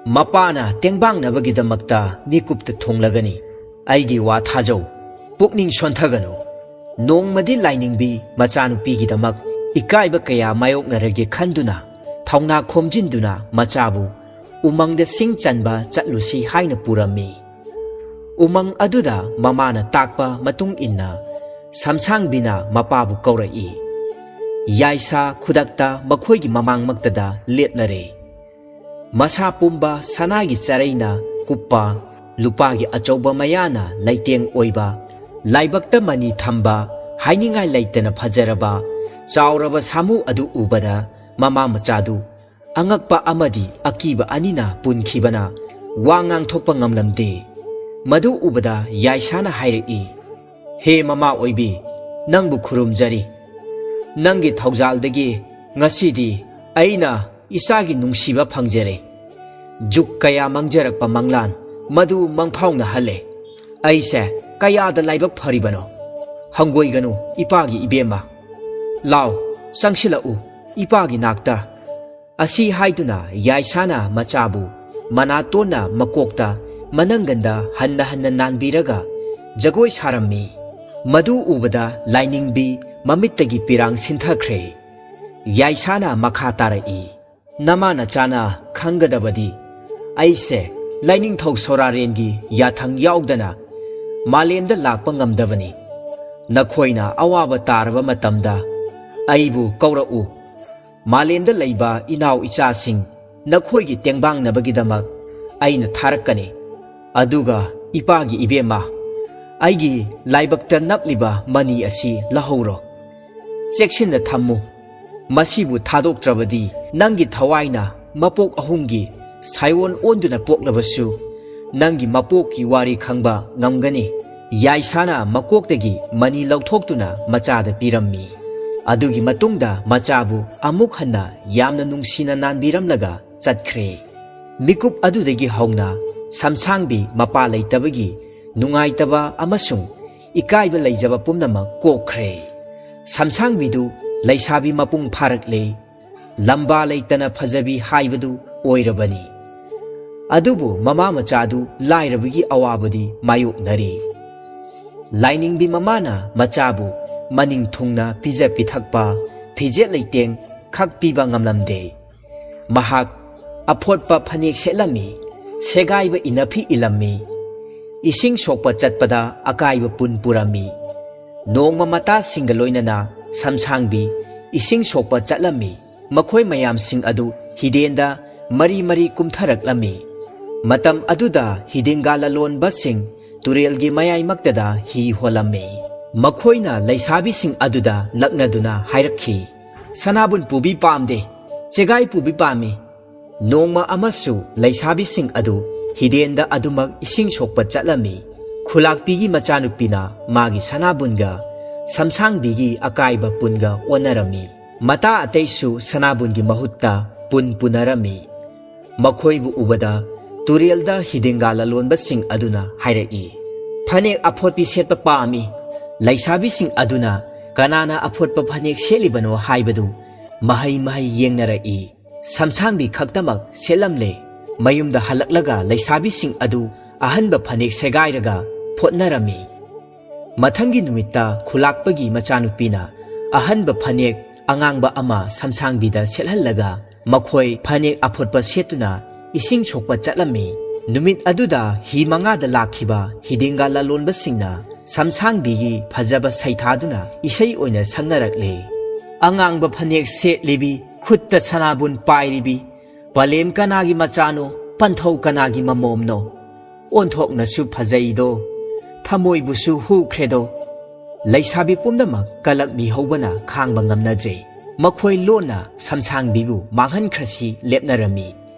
ꯃꯄꯥꯅ ꯇꯦꯡꯕꯥꯡꯅꯕꯒꯤꯗꯃꯛꯇ ꯃꯤꯀꯨꯞꯇ ꯊꯣꯡꯂꯒꯅꯤ꯫ ꯑꯩꯒꯤ ꯋꯥ ꯊꯥꯖꯧ, ꯄꯨꯛꯅꯤꯡ ꯁꯣꯟꯊꯒꯅꯨ꯫ ꯅꯣꯡꯃꯗꯤ ꯂꯥꯏꯅꯤꯡꯕꯤ ꯃꯆꯥꯅꯨꯄꯤꯒꯤꯗꯃꯛ ꯏꯀꯥꯏꯕ ꯀꯌꯥ ꯃꯥꯌꯣꯛꯅꯔꯒꯦ ꯈꯟꯗꯨꯅ ꯊꯧꯅꯥ ꯈꯣꯝꯖꯤꯟꯗꯨꯅ ꯃꯆꯥꯕꯨ ꯎꯃꯪꯗ ꯁꯤꯡ ꯆꯟꯕ ꯆꯠꯂꯨꯁꯤ ꯍꯥꯏꯅ ꯄꯨꯔꯝꯃꯤ꯫ ꯎꯃꯪ ꯑꯗꯨꯗ ꯃꯃꯥꯅ ꯇꯥꯛꯄ ꯃꯇꯨꯡ ꯏꯟꯅ ꯁꯝꯁꯥꯡꯕꯤꯅ ꯃꯄꯥꯕꯨ ꯀꯧꯔꯛꯏ꯫ ꯌꯥꯏꯁꯥ ꯈꯨꯗꯛꯇ ꯃꯈꯣꯏꯒꯤ ꯃꯃꯥꯡꯃꯛꯇꯗ ꯂꯦꯞꯂꯔꯦ꯫ ꯃꯁꯥ ꯄꯨꯝꯕ ꯁꯅꯥꯒꯤ ꯆꯔꯩꯅ ꯀꯨꯞꯄ, ꯂꯨꯄꯥꯒꯤ ꯑꯆꯧꯕ ꯃꯌꯥꯅ ꯂꯩꯇꯦꯡ ꯑꯣꯏꯕ, ꯂꯥꯏꯕꯛꯇ ꯃꯅꯤ ꯊꯝꯕ, ꯍꯥꯏꯅꯤꯡꯉꯥꯏ ꯂꯩꯇꯅ ꯐꯖꯔꯕ, ꯆꯥꯎꯔꯕ ꯁꯥꯃꯨ ꯑꯗꯨ ꯎꯕꯗ ꯃꯃꯥ ꯃꯆꯥꯗꯨ ꯑꯉꯛꯄ ꯑꯃꯗꯤ ꯑꯀꯤꯕ ꯑꯅꯤꯅ ꯄꯨꯟꯈꯤꯕꯅ ꯋꯥ ꯉꯥꯡꯊꯣꯛꯄ ꯉꯝꯂꯝꯗꯦ꯫ ꯃꯗꯨ ꯎꯕꯗ ꯌꯥꯏꯁꯥꯅ ꯍꯥꯏꯔꯛꯏ, "ꯍꯦ ꯃꯃꯥ ꯑꯣꯏꯕꯤ, ꯅꯪꯕꯨ ꯈꯨꯔꯨꯝꯖꯔꯤ꯫ ꯅꯪꯒꯤ ꯊꯧꯖꯥꯜꯗꯒꯤ ꯉꯁꯤꯗꯤ ꯑꯩꯅ ꯏꯆꯥꯒꯤ ꯅꯨꯡꯁꯤꯕ ꯐꯪꯖꯔꯦ꯫ ꯖꯨꯛ ꯀꯌꯥ ꯃꯥꯡꯖꯔꯛꯄ ꯃꯪꯂꯥꯟ ꯃꯗꯨ ꯃꯪꯐꯥꯎꯅꯍꯜꯂꯦ꯫ ꯑꯩꯁꯦ ꯀꯌꯥꯗ ꯂꯥꯏꯕꯛ ꯐꯔꯤꯕꯅꯣ꯫ ꯍꯪꯒꯣꯏꯒꯅꯨ ꯏꯄꯥꯒꯤ ꯏꯕꯦꯝꯃ꯫ ꯂꯥꯎ, ꯆꯪꯁꯤꯜꯂꯛꯎ ꯏꯄꯥꯒꯤ ꯅꯥꯛꯇ"꯫ ꯑꯁꯤ ꯍꯥꯏꯗꯨꯅ ꯌꯥꯏꯁꯥꯅ ꯃꯆꯥꯕꯨ ꯃꯅꯥꯇꯣꯟꯅ ꯃꯀꯣꯛꯇ ꯃꯅꯪꯒꯟꯗ ꯍꯟꯅ ꯍꯟꯅ ꯅꯥꯟꯕꯤꯔꯒ ꯖꯒꯣꯏ ꯁꯥꯔꯝꯃꯤ꯫ ꯃꯗꯨ ꯎꯕꯗ ꯂꯥꯏꯅꯤꯡꯕꯤ ꯃꯃꯤꯠꯇꯒꯤ ꯄꯤꯔꯥꯡ ꯁꯤꯟꯊꯈ꯭ꯔꯦ꯫ ꯌꯥꯏꯁꯥꯅ ꯃꯈꯥ ꯇꯥꯔꯛꯏ, "ꯅꯃꯥ ꯅꯆꯥꯅ ꯈꯪꯒꯗꯕꯗꯤ ꯑꯩꯁꯦ ꯂꯥꯏꯅꯤꯡꯊꯧ ꯁꯣꯔꯥꯔꯦꯟꯒꯤ ꯌꯥꯊꯪ ꯌꯥꯎꯗꯅ ꯃꯥꯂꯦꯝꯗ ꯂꯥꯛꯄ ꯉꯝꯗꯕꯅꯤ꯫ ꯅꯈꯣꯏꯅ ꯑꯋꯥꯕ ꯇꯥꯔꯕ ꯃꯇꯝꯗ ꯑꯩꯕꯨ ꯀꯧꯔꯛꯎ꯫ ꯃꯥꯂꯦꯝꯗ ꯂꯩꯕ ꯏꯅꯥꯎ ꯏꯆꯥꯁꯤꯡ ꯅꯈꯣꯏꯒꯤ ꯇꯦꯡꯕꯥꯡꯅꯕꯒꯤꯗꯃꯛ ꯑꯩꯅ ꯊꯥꯔꯛꯀꯅꯤ꯫ ꯑꯗꯨꯒ ꯏꯄꯥꯒꯤ ꯏꯕꯦꯝꯃ, ꯑꯩꯒꯤ ꯂꯥꯏꯕꯛꯇ ꯅꯞꯂꯤꯕ ꯃꯅꯤ ꯑꯁꯤ ꯂꯧꯍꯧꯔꯣ꯫ ꯆꯦꯛꯁꯤꯟꯅ ꯊꯝꯃꯨ꯫ ꯃꯁꯤꯕꯨ ꯊꯥꯗꯣꯛꯇ꯭ꯔꯕꯗꯤ ꯅꯪꯒꯤ ꯊꯋꯥꯏꯅ ꯃꯄꯣꯛ ꯑꯍꯨꯝꯒꯤ ꯁꯥꯏꯑꯣꯟ ꯑꯣꯟꯗꯨꯅ ꯄꯣꯛꯂꯕꯁꯨ ꯅꯪꯒꯤ ꯃꯄꯣꯛꯀꯤ ꯋꯥꯔꯤ ꯈꯪꯕ ꯉꯝꯒꯅꯤ꯫ ꯌꯥꯏꯁꯥꯅ ꯃꯀꯣꯛꯇꯒꯤ ꯃꯅꯤ ꯂꯧꯊꯣꯛꯇꯨꯅ ꯃꯆꯥꯗ ꯄꯤꯔꯝꯃꯤ꯫ ꯑꯗꯨꯒꯤ ꯃꯇꯨꯡꯗ ꯃꯆꯥꯕꯨ ꯑꯃꯨꯛ ꯍꯟꯅ ꯌꯥꯝꯅ ꯅꯨꯡꯁꯤꯅ ꯅꯥꯟꯕꯤꯔꯝꯂꯒ ꯆꯠꯈ꯭ꯔꯦ꯫ ꯃꯤꯀꯨꯞ ꯑꯗꯨꯗꯒꯤ ꯍꯧꯅ ꯁꯝꯁꯥꯡꯕꯤ ꯃꯄꯥ ꯂꯩꯇꯕꯒꯤ ꯅꯨꯡꯉꯥꯏꯇꯕ ꯑꯃꯁꯨꯡ ꯏꯀꯥꯏꯕ ꯂꯩꯖꯕ ꯄꯨꯝꯅꯃꯛ ꯀꯣꯛꯈ꯭ꯔꯦ꯫ ꯁꯝꯁꯥꯡꯕꯤꯗꯨ ꯂꯩꯁꯥꯕꯤ ꯃꯄꯨꯡ ꯐꯥꯔꯛꯂꯦ꯫ ꯂꯝꯕꯥ ꯂꯩꯇꯅ ꯐꯖꯕꯤ ꯍꯥꯏꯕꯗꯨ ꯑꯣꯏꯔꯕꯅꯤ꯫ ꯑꯗꯨꯕꯨ ꯃꯃꯥ ꯃꯆꯥꯗꯨ ꯂꯥꯏꯔꯕꯒꯤ ꯑꯋꯥꯕꯗꯤ ꯃꯥꯌꯣꯛꯅꯔꯤ꯫ ꯂꯥꯏꯅꯤꯡꯕꯤ ꯃꯃꯥꯅ ꯃꯆꯥꯕꯨ ꯃꯅꯤꯡ ꯊꯨꯡꯅ ꯄꯤꯖ ꯄꯤꯊꯛꯄ, ꯐꯤꯖꯦꯠ ꯂꯩꯇꯦꯡ ꯈꯛ ꯄꯤꯕ ꯉꯝꯂꯝꯗꯦ꯫ ꯃꯍꯥꯛ ꯑꯐꯣꯠꯄ ꯐꯅꯦꯛ ꯁꯦꯠꯂꯝꯃꯤ, ꯁꯦꯒꯥꯏꯕ ꯏꯅꯐꯤ ꯏꯜꯂꯝꯃꯤ, ꯏꯁꯤꯡ ꯁꯣꯛꯄ ꯆꯠꯄꯗ ꯑꯀꯥꯏꯕ ꯄꯨꯟ ꯄꯨꯔꯝꯃꯤ꯫ ꯅꯣꯡꯃ ꯃꯇꯥꯁꯤꯡꯒ ꯂꯣꯏꯅꯅ ꯁꯝꯁꯥꯡꯕꯤ ꯏꯁꯤꯡ ꯁꯣꯛꯄ ꯆꯠꯂꯝꯃꯤ꯫ ꯃꯈꯣꯏ ꯃꯌꯥꯝꯁꯤꯡ ꯑꯗꯨ ꯍꯤꯗꯦꯟꯗ ꯃꯔꯤ ꯃꯔꯤ ꯀꯨꯝꯊꯔꯛꯂꯝꯃꯤ꯫ ꯃꯇꯝ ꯑꯗꯨꯗ ꯍꯤꯗꯤꯡꯒꯥ ꯂꯂꯣꯟꯕꯁꯤꯡ ꯇꯨꯔꯦꯜꯒꯤ ꯃꯌꯥꯏꯃꯛꯇꯗ ꯍꯤ ꯍꯣꯜꯂꯝꯃꯤ꯫ ꯃꯈꯣꯏꯅ ꯂꯩꯁꯥꯕꯤꯁꯤꯡ ꯑꯗꯨꯗ ꯂꯛꯅꯗꯨꯅ ꯍꯥꯏꯔꯛꯈꯤ, "ꯁꯅꯥꯕꯨꯟ ꯄꯨꯕꯤ ꯄꯥꯝꯗꯦ, ꯆꯦꯒꯥꯏ ꯄꯨꯕꯤ ꯄꯥꯝꯃꯤ꯫" ꯅꯣꯡꯃ ꯑꯃꯁꯨ ꯂꯩꯁꯥꯕꯤꯁꯤꯡ ꯑꯗꯨ ꯍꯤꯗꯦꯟꯗ ꯑꯗꯨꯃꯛ ꯏꯁꯤꯡ ꯁꯣꯛꯄ ꯆꯠꯂꯝꯃꯤ꯫ ꯈꯨꯂꯥꯛꯄꯤꯒꯤ ꯃꯆꯥꯅꯨꯄꯤꯅ ꯃꯥꯒꯤ ꯁꯅꯥꯕꯨꯟꯒ ꯁꯝꯁꯥꯡꯕꯤꯒꯤ ꯑꯀꯥꯏꯕ ꯄꯨꯟꯒ ꯑꯣꯟꯅꯔꯝꯃꯤ꯫ ꯃꯇꯥ ꯑꯇꯩꯁꯨ ꯁꯅꯥꯕꯨꯟꯒꯤ ꯃꯍꯨꯠꯇ ꯄꯨꯟ ꯄꯨꯅꯔꯝꯃꯤ꯫ ꯃꯈꯣꯏꯕꯨ ꯎꯕꯗ ꯇꯨꯔꯦꯜꯗ ꯍꯤꯗꯤꯡꯒꯥ ꯂꯂꯣꯟꯕꯁꯤꯡ ꯑꯗꯨꯅ ꯍꯥꯏꯔꯛꯏ, "ꯐꯅꯦꯛ ꯑꯐꯣꯠꯄꯤ ꯁꯦꯠꯄ ꯄꯥꯝꯃꯤ꯫" ꯂꯩꯁꯥꯕꯤꯁꯤꯡ ꯑꯗꯨꯅ ꯀꯅꯥꯅ ꯑꯐꯣꯠꯄ ꯐꯅꯦꯛ ꯁꯦꯠꯂꯤꯕꯅꯣ ꯍꯥꯏꯕꯗꯨ ꯃꯍꯩ ꯃꯍꯩ ꯌꯦꯡꯅꯔꯛꯏ꯫ ꯁꯝꯁꯥꯡꯕꯤ ꯈꯛꯇꯃꯛ ꯁꯦꯠꯂꯝꯂꯦ꯫ ꯃꯌꯨꯝꯗ ꯍꯜꯂꯛꯂꯒ ꯂꯩꯁꯥꯕꯤꯁꯤꯡ ꯑꯗꯨ ꯑꯍꯟꯕ ꯐꯅꯦꯛ ꯁꯦꯒꯥꯏꯔꯒ ꯐꯣꯠꯅꯔꯝꯃꯤ꯫ ꯃꯊꯪꯒꯤ ꯅꯨꯃꯤꯠꯇ ꯈꯨꯂꯥꯛꯄꯒꯤ ꯃꯆꯥꯅꯨꯄꯤꯅ ꯑꯍꯟꯕ ꯐꯅꯦꯛ ꯑꯉꯥꯡꯕ ꯑꯃ ꯁꯝꯁꯥꯡꯕꯤꯗ ꯁꯦꯠꯍꯜꯂꯒ ꯃꯈꯣꯏ ꯐꯅꯦꯛ ꯑꯐꯣꯠꯄ ꯁꯦꯠꯇꯨꯅ ꯏꯁꯤꯡ ꯁꯣꯛꯄ ꯆꯠꯂꯝꯃꯤ꯫ ꯅꯨꯃꯤꯠ ꯑꯗꯨꯗ ꯍꯤ ꯃꯉꯥꯗ ꯂꯥꯛꯈꯤꯕ ꯍꯤꯗꯤꯡꯒꯥ ꯂꯂꯣꯟꯕꯁꯤꯡꯅ ꯁꯝꯁꯥꯡꯕꯤꯒꯤ ꯐꯖꯕ ꯁꯩꯊꯥꯗꯨꯅ ꯏꯁꯩ ꯑꯣꯏꯅ ꯁꯛꯅꯔꯛꯂꯦ꯫ ꯑꯉꯥꯡꯕ ꯐꯅꯦꯛ ꯁꯦꯠꯂꯤꯕꯤ, ꯈꯨꯠꯇ ꯁꯅꯥꯕꯨꯟ ꯄꯥꯏꯔꯤꯕꯤ, ꯄꯂꯦꯝ ꯀꯅꯥꯒꯤ ꯃꯆꯥꯅꯣ, ꯄꯟꯊꯧ ꯀꯅꯥꯒꯤ ꯃꯃꯣꯝꯅꯣ? ꯑꯣꯟꯊꯣꯛꯅꯁꯨ ꯐꯖꯩꯗꯣ, ꯊꯃꯣꯏꯕꯨꯁꯨ ꯍꯨꯈ꯭ꯔꯦꯗꯣ꯫ ꯂꯩꯁꯥꯕꯤ ꯄꯨꯝꯅꯃꯛ ꯀꯂꯛꯃꯤ ꯍꯧꯕꯅ ꯈꯥꯡꯕ ꯉꯝꯅꯗ꯭ꯔꯦ꯫ ꯃꯈꯣꯏ ꯂꯣꯟꯅ ꯁꯝꯁꯥꯡꯕꯤꯕꯨ ꯃꯥꯡꯍꯟꯈ꯭ꯔꯁꯤ ꯂꯦꯞꯅꯔꯝꯃꯤ꯫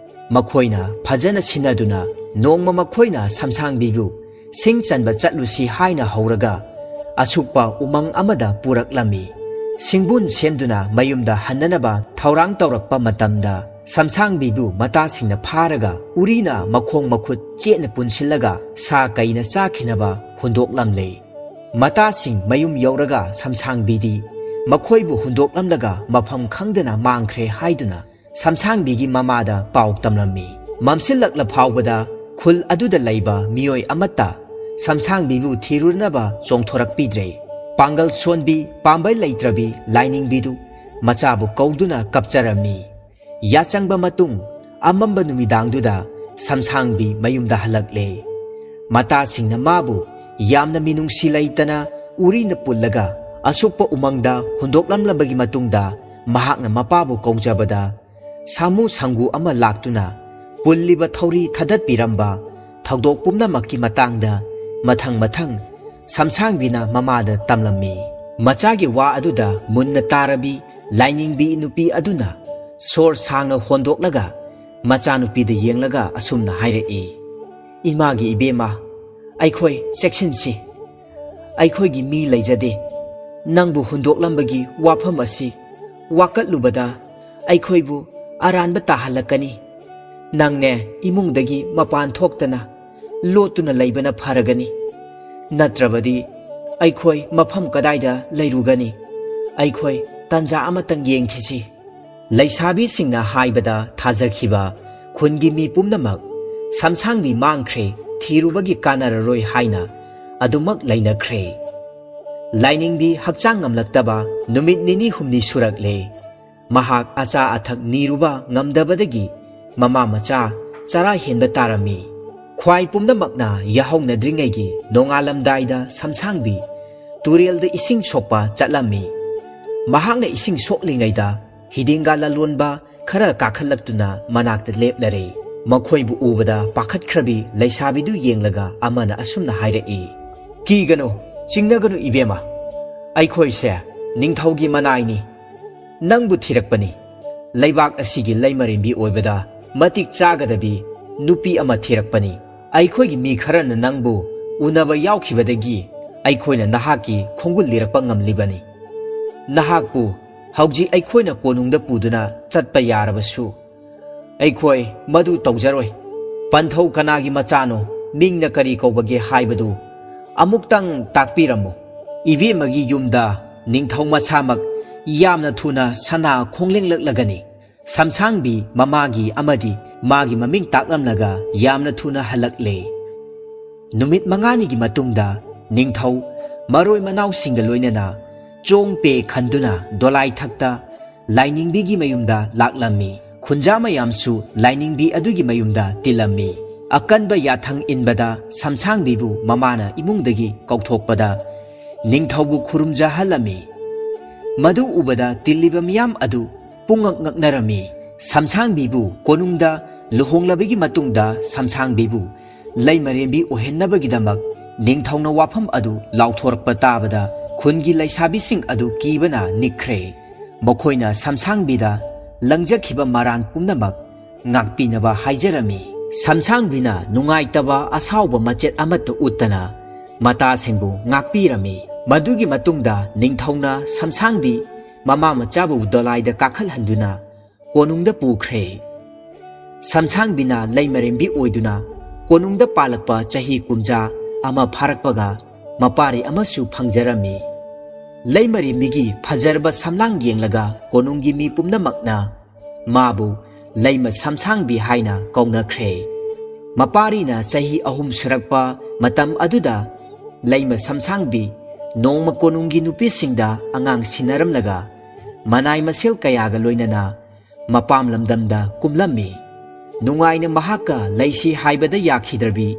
ꯃꯈꯣꯏꯅ ꯐꯖꯅ ꯁꯤꯟꯅꯗꯨꯅ ꯅꯣꯡꯃ ꯃꯈꯣꯏꯅ ꯁꯝꯁꯥꯡꯕꯤꯕꯨ ꯁꯤꯡ ꯆꯟꯕ ꯆꯠꯂꯨꯁꯤ ꯍꯥꯏꯅ ꯍꯧꯔꯒ ꯑꯁꯨꯛꯄ ꯎꯃꯪ ꯑꯃꯗ ꯄꯨꯔꯛꯂꯝꯃꯤ꯫ ꯁꯤꯡꯕꯨꯟ ꯁꯦꯝꯗꯨꯅ ꯃꯌꯨꯝꯗ ꯍꯟꯅꯅꯕ ꯊꯧꯔꯥꯡ ꯇꯧꯔꯛꯄ ꯃꯇꯝꯗ ꯁꯝꯁꯥꯡꯕꯤꯕꯨ ꯃꯇꯥꯁꯤꯡꯅ ꯐꯥꯔꯒ ꯎꯔꯤꯅ ꯃꯈꯣꯡ ꯃꯈꯨꯠ ꯆꯦꯠꯅ ꯄꯨꯟꯁꯤꯜꯂꯒ ꯁꯥ ꯀꯩꯅ ꯆꯥꯈꯤꯅꯕ ꯍꯨꯟꯗꯣꯛꯂꯝꯂꯦ꯫ ꯃꯇꯥꯁꯤꯡ ꯃꯌꯨꯝ ꯌꯧꯔꯒ ꯁꯝꯁꯥꯡꯕꯤꯗꯤ ꯃꯈꯣꯏꯕꯨ ꯍꯨꯟꯗꯣꯛꯂꯝꯂꯒ ꯃꯐꯝ ꯈꯪꯗꯅ ꯃꯥꯡꯈ꯭ꯔꯦ ꯍꯥꯏꯗꯨꯅ ꯁꯝꯁꯥꯡꯕꯤꯒꯤ ꯃꯃꯥꯗ ꯄꯥꯎ ꯇꯝꯂꯝꯃꯤ꯫ ꯃꯝꯁꯤꯜꯂꯛꯂ ꯐꯥꯎꯕꯗ ꯈꯨꯜ ꯑꯗꯨꯗ ꯂꯩꯕ ꯃꯤꯑꯣꯏ ꯑꯃꯠꯇ ꯁꯝꯁꯥꯡꯕꯤꯕꯨ ꯊꯤꯔꯨꯅꯕ ꯆꯣꯡꯊꯣꯔꯛꯄꯤꯗ꯭ꯔꯦ꯫ ꯄꯥꯡꯒꯜ ꯁꯣꯟꯕꯤ, ꯄꯥꯝꯕꯩ ꯂꯩꯇ꯭ꯔꯕꯤ ꯂꯥꯏꯅꯤꯡꯕꯤꯗꯨ ꯃꯆꯥꯕꯨ ꯀꯧꯗꯨꯅ ꯀꯞꯆꯔꯝꯃꯤ꯫ ꯌꯥꯆꯪꯕ ꯃꯇꯨꯡ ꯑꯃꯝꯕ ꯅꯨꯃꯤꯗꯥꯡꯗꯨꯗ ꯁꯝꯁꯥꯡꯕꯤ ꯃꯌꯨꯝꯗ ꯍꯜꯂꯛꯂꯦ꯫ ꯃꯇꯥꯁꯤꯡꯅ ꯃꯥꯕꯨ ꯌꯥꯝꯅ ꯃꯤꯅꯨꯡꯁꯤ ꯂꯩꯇꯅ ꯎꯔꯤꯅ ꯄꯨꯜꯂꯒ ꯑꯁꯨꯛꯄ ꯎꯃꯪꯗ ꯍꯨꯟꯗꯣꯛꯂꯝꯂꯕꯒꯤ ꯃꯇꯨꯡꯗ ꯃꯍꯥꯛꯅ ꯃꯄꯥꯕꯨ ꯀꯧꯖꯕꯗ ꯁꯥꯃꯨ ꯁꯪꯒꯨ ꯑꯃ ꯂꯥꯛꯇꯨꯅ ꯄꯨꯜꯂꯤꯕ ꯊꯧꯔꯤ ꯊꯥꯗꯠꯄꯤꯔꯝꯕ ꯊꯧꯗꯣꯛ ꯄꯨꯝꯅꯃꯛꯀꯤ ꯃꯇꯥꯡꯗ ꯃꯊꯪ ꯃꯊꯪ ꯁꯝꯁꯥꯡꯕꯤꯅ ꯃꯃꯥꯗ ꯇꯝꯂꯝꯃꯤ꯫ ꯃꯆꯥꯒꯤ ꯋꯥ ꯑꯗꯨꯗ ꯃꯨꯟꯅ ꯇꯥꯔꯕꯤ ꯂꯥꯏꯅꯤꯡꯕꯤ ꯅꯨꯄꯤ ꯑꯗꯨꯅ ꯁꯣꯔ ꯁꯥꯡꯅ ꯍꯣꯟꯗꯣꯛꯂꯒ ꯃꯆꯥꯅꯨꯄꯤꯗ ꯌꯦꯡꯂꯒ ꯑꯁꯨꯝꯅ ꯍꯥꯏꯔꯛꯏ, "ꯏꯃꯥꯒꯤ ꯏꯕꯦꯝꯃ, ꯑꯩꯈꯣꯏ ꯆꯦꯛꯁꯤꯟꯁꯤ꯫ ꯑꯩꯈꯣꯏꯒꯤ ꯃꯤ ꯂꯩꯖꯗꯦ꯫ ꯅꯪꯕꯨ ꯍꯨꯟꯗꯣꯛꯂꯝꯕꯒꯤ ꯋꯥꯐꯝ ꯑꯁꯤ ꯋꯥꯀꯠꯂꯨꯕꯗ ꯑꯩꯈꯣꯏꯕꯨ ꯑꯔꯥꯟꯕ ꯇꯥꯍꯜꯂꯛꯀꯅꯤ꯫ ꯅꯪꯅꯦ ꯏꯃꯨꯡꯗꯒꯤ ꯃꯄꯥꯟ ꯊꯣꯛꯇꯅ ꯂꯣꯠꯇꯨꯅ ꯂꯩꯕꯅ ꯐꯔꯒꯅꯤ꯫ ꯅꯠꯇ꯭ꯔꯕꯗꯤ ꯑꯩꯈꯣꯏ ꯃꯐꯝ ꯀꯗꯥꯏꯗ ꯂꯩꯔꯨꯒꯅꯤ? ꯑꯩꯈꯣꯏ ꯇꯟꯖꯥ ꯑꯃꯇꯪ ꯌꯦꯡꯈꯤꯁꯤ꯫" ꯂꯩꯁꯥꯕꯤꯁꯤꯡꯅ ꯍꯥꯏꯕꯗ ꯊꯥꯖꯈꯤꯕ ꯈꯨꯟꯒꯤ ꯃꯤ ꯄꯨꯝꯅꯃꯛ ꯁꯝꯁꯥꯡꯕꯤ ꯃꯥꯡꯈ꯭ꯔꯦ, ꯊꯤꯔꯨꯕꯒꯤ ꯀꯥꯟꯅꯔꯔꯣꯏ ꯍꯥꯏꯅ ꯑꯗꯨꯃꯛ ꯂꯩꯅꯈ꯭ꯔꯦ꯫ ꯂꯥꯏꯅꯤꯡꯕꯤ ꯍꯛꯆꯥꯡ ꯉꯝꯂꯛꯇꯕ ꯅꯨꯃꯤꯠ ꯅꯤꯅꯤ ꯍꯨꯝꯅꯤ ꯁꯨꯔꯛꯂꯦ꯫ ꯃꯍꯥꯛ ꯑꯆꯥ ꯑꯊꯛ ꯅꯤꯔꯨꯕ ꯉꯝꯗꯕꯗꯒꯤ ꯃꯃꯥ ꯃꯆꯥ ꯆꯔꯥ ꯍꯦꯟꯕ ꯇꯥꯔꯝꯃꯤ꯫ ꯈ꯭ꯋꯥꯏ ꯄꯨꯝꯅꯃꯛꯅ ꯌꯥꯍꯧꯅꯗ꯭ꯔꯤꯉꯩꯒꯤ ꯅꯣꯡꯉꯥꯜꯂꯝꯗꯥꯏꯗ ꯁꯝꯁꯥꯡꯕꯤ ꯇꯨꯔꯦꯜꯗ ꯏꯁꯤꯡ ꯁꯣꯛꯄ ꯆꯠꯂꯝꯃꯤ꯫ ꯃꯍꯥꯛꯅ ꯏꯁꯤꯡ ꯁꯣꯛꯂꯤꯉꯩꯗ ꯍꯤꯗꯤꯡꯒ ꯂꯂꯣꯟꯕ ꯈꯔ ꯀꯥꯈꯠꯂꯛꯇꯨꯅ ꯃꯅꯥꯛꯇ ꯂꯦꯞꯂꯔꯦ꯫ ꯃꯈꯣꯏꯕꯨ ꯎꯕꯗ ꯄꯥꯈꯠꯈ꯭ꯔꯕꯤ ꯂꯩꯁꯥꯕꯤꯗꯨ ꯌꯦꯡꯂꯒ ꯑꯃꯅ ꯑꯁꯨꯝꯅ ꯍꯥꯏꯔꯛꯏ, "ꯀꯤꯒꯅꯨ, ꯆꯤꯡꯅꯒꯅꯨ ꯏꯕꯦꯝꯃ, ꯑꯩꯈꯣꯏꯁꯦ ꯅꯤꯡꯊꯧꯒꯤ ꯃꯅꯥꯏꯅꯤ꯫ ꯅꯪꯕꯨ ꯊꯤꯔꯛꯄꯅꯤ꯫ ꯂꯩꯕꯥꯛ ꯑꯁꯤꯒꯤ ꯂꯩꯃꯔꯦꯝꯕꯤ ꯑꯣꯏꯕꯗ ꯃꯇꯤꯛ ꯆꯥꯒꯗꯕꯤ ꯅꯨꯄꯤ ꯑꯃ ꯊꯤꯔꯛꯄꯅꯤ꯫ ꯑꯩꯈꯣꯏꯒꯤ ꯃꯤ ꯈꯔꯅ ꯅꯪꯕꯨ ꯎꯅꯕ ꯌꯥꯎꯈꯤꯕꯗꯒꯤ ꯑꯩꯈꯣꯏꯅ ꯅꯍꯥꯛꯀꯤ ꯈꯣꯡꯒꯨꯜ ꯂꯤꯔꯛꯄ ꯉꯝꯂꯤꯕꯅꯤ꯫ ꯅꯍꯥꯛꯄꯨ ꯍꯧꯖꯤꯛ ꯑꯩꯈꯣꯏꯅ ꯀꯣꯅꯨꯡꯗ ꯄꯨꯗꯨꯅ ꯆꯠꯄ ꯌꯥꯔꯕꯁꯨ, ꯑꯩꯈꯣꯏ ꯃꯗꯨ ꯇꯧꯖꯔꯣꯏ꯫ ꯄꯟꯊꯧ ꯀꯅꯥꯒꯤ ꯃꯆꯥꯅꯣ, ꯃꯤꯡꯅ ꯀꯔꯤ ꯀꯧꯕꯒꯦ ꯍꯥꯏꯕꯗꯨ ꯑꯃꯨꯛꯇꯪ ꯇꯥꯛꯄꯤꯔꯝꯃꯨ꯫ ꯏꯕꯦꯝꯃꯒꯤ ꯌꯨꯝꯗ ꯅꯤꯡꯊꯧ ꯃꯁꯥꯃꯛ ꯌꯥꯝꯅ ꯊꯨꯅ ꯁꯅꯥ ꯈꯣꯡꯂꯦꯡꯂꯛꯂꯒꯅꯤ꯫ ꯁꯝꯁꯥꯡꯕꯤ ꯃꯃꯥꯒꯤ ꯑꯃꯗꯤ ꯃꯥꯒꯤ ꯃꯃꯤꯡ ꯇꯥꯛꯂꯝꯂꯒ ꯌꯥꯝꯅ ꯊꯨꯅ ꯍꯜꯂꯛꯂꯦ꯫ ꯅꯨꯃꯤꯠ ꯃꯉꯥꯅꯤꯒꯤ ꯃꯇꯨꯡꯗ ꯅꯤꯡꯊꯧ ꯃꯔꯣꯏ ꯃꯅꯥꯎꯁꯤꯡꯒ ꯂꯣꯏꯅꯅ ꯆꯣꯡ ꯄꯦ ꯈꯟꯗꯨꯅ ꯗꯣꯂꯥꯏꯊꯛꯇ ꯂꯥꯏꯅꯤꯡꯕꯤꯒꯤ ꯃꯌꯨꯝꯗ ꯂꯥꯛꯂꯝꯃꯤ꯫ ꯈꯨꯟꯖꯥ ꯃꯌꯥꯝꯁꯨ ꯂꯥꯏꯅꯤꯡꯕꯤ ꯑꯗꯨꯒꯤ ꯃꯌꯨꯝꯗ ꯇꯤꯜꯂꯝꯃꯤ꯫ ꯑꯀꯟꯕ ꯌꯥꯊꯪ ꯏꯟꯕꯗ ꯁꯝꯁꯥꯡꯕꯤꯕꯨ ꯃꯃꯥꯅ ꯏꯃꯨꯡꯗꯒꯤ ꯀꯧꯊꯣꯛꯄꯗ ꯅꯤꯡꯊꯧꯕꯨ ꯈꯨꯔꯨꯝꯖꯍꯜꯂꯝꯃꯤ꯫ ꯃꯗꯨ ꯎꯕꯗ ꯇꯤꯜꯂꯤꯕ ꯃꯤꯌꯥꯝ ꯑꯗꯨ ꯄꯨꯡꯉꯛ ꯉꯛꯅꯔꯝꯃꯤ꯫ ꯁꯝꯁꯥꯡꯕꯤꯕꯨ ꯀꯣꯅꯨꯡꯗ ꯂꯨꯍꯣꯡꯂꯕꯒꯤ ꯃꯇꯨꯡꯗ ꯁꯝꯁꯥꯡꯕꯤꯕꯨ ꯂꯩꯃꯔꯦꯝꯕꯤ ꯑꯣꯏꯍꯟꯅꯕꯒꯤꯗꯃꯛ ꯅꯤꯡꯊꯧꯅ ꯋꯥꯐꯝ ꯑꯗꯨ ꯂꯥꯎꯊꯣꯔꯛꯄ ꯇꯥꯕꯗ ꯈꯨꯟꯒꯤ ꯂꯩꯁꯥꯕꯤꯁꯤꯡ ꯑꯗꯨ ꯀꯤꯕꯅ ꯅꯤꯛꯈ꯭ꯔꯦ꯫ ꯃꯈꯣꯏꯅ ꯁꯝꯁꯥꯡꯕꯤꯗ ꯂꯪꯖꯈꯤꯕ ꯃꯔꯥꯟ ꯄꯨꯝꯅꯃꯛ ꯉꯥꯛꯄꯤꯅꯕ ꯍꯥꯏꯖꯔꯝꯃꯤ꯫ ꯁꯝꯁꯥꯡꯕꯤꯅ ꯅꯨꯡꯉꯥꯏꯇꯕ ꯑꯁꯥꯎꯕ ꯃꯆꯦꯠ ꯑꯃꯠꯇ ꯎꯠꯇꯅ ꯃꯇꯥꯁꯤꯡꯕꯨ ꯉꯥꯛꯄꯤꯔꯝꯃꯤ꯫ ꯃꯗꯨꯒꯤ ꯃꯇꯨꯡꯗ ꯅꯤꯡꯊꯧꯅ ꯁꯝꯁꯥꯡꯕꯤ ꯃꯃꯥ ꯃꯆꯥꯕꯨ ꯗꯣꯂꯥꯏꯗ ꯀꯥꯈꯠꯍꯟꯗꯨꯅ ꯀꯣꯅꯨꯡꯗ ꯄꯨꯈ꯭ꯔꯦ꯫ ꯁꯝꯁꯥꯡꯕꯤꯅ ꯂꯩꯃꯔꯦꯝꯕꯤ ꯑꯣꯏꯗꯨꯅ ꯀꯣꯅꯨꯡꯗ ꯄꯥꯜꯂꯛꯄ ꯆꯍꯤ ꯀꯨꯝꯖꯥ ꯑꯃ ꯐꯥꯔꯛꯄꯒ ꯃꯄꯥꯔꯤ ꯑꯃꯁꯨ ꯐꯪꯖꯔꯝꯃꯤ꯫ ꯂꯩꯃꯔꯦꯝꯕꯤꯒꯤ ꯐꯖꯔꯕ ꯁꯝꯂꯥꯡ ꯌꯦꯡꯂꯒ ꯀꯣꯅꯨꯡꯒꯤ ꯃꯤ ꯄꯨꯝꯅꯃꯛꯅ ꯃꯥꯕꯨ ꯂꯩꯃ ꯁꯝꯁꯥꯡꯕꯤ ꯍꯥꯏꯅ ꯀꯧꯅꯈ꯭ꯔꯦ꯫ ꯃꯄꯥꯔꯤꯅ ꯆꯍꯤ ꯑꯍꯨꯝ ꯁꯨꯔꯛꯄ ꯃꯇꯝ ꯑꯗꯨꯗ ꯂꯩꯃ ꯁꯝꯁꯥꯡꯕꯤ ꯅꯣꯡꯃ ꯀꯣꯅꯨꯡꯒꯤ ꯅꯨꯄꯤꯁꯤꯡꯗ ꯑꯉꯥꯡ ꯁꯤꯟꯅꯔꯝꯂꯒ ꯃꯅꯥꯏ ꯃꯁꯦꯜ ꯀꯌꯥꯒ ꯂꯣꯏꯅꯅ ꯃꯄꯥꯝ ꯂꯝꯗꯝꯗ ꯀꯨꯝꯂꯝꯃꯤ꯫ ꯅꯨꯡꯉꯥꯏꯅ ꯃꯍꯥꯛꯀ ꯂꯩꯁꯤ ꯍꯥꯏꯕꯗ ꯌꯥꯈꯤꯗ꯭ꯔꯕꯤ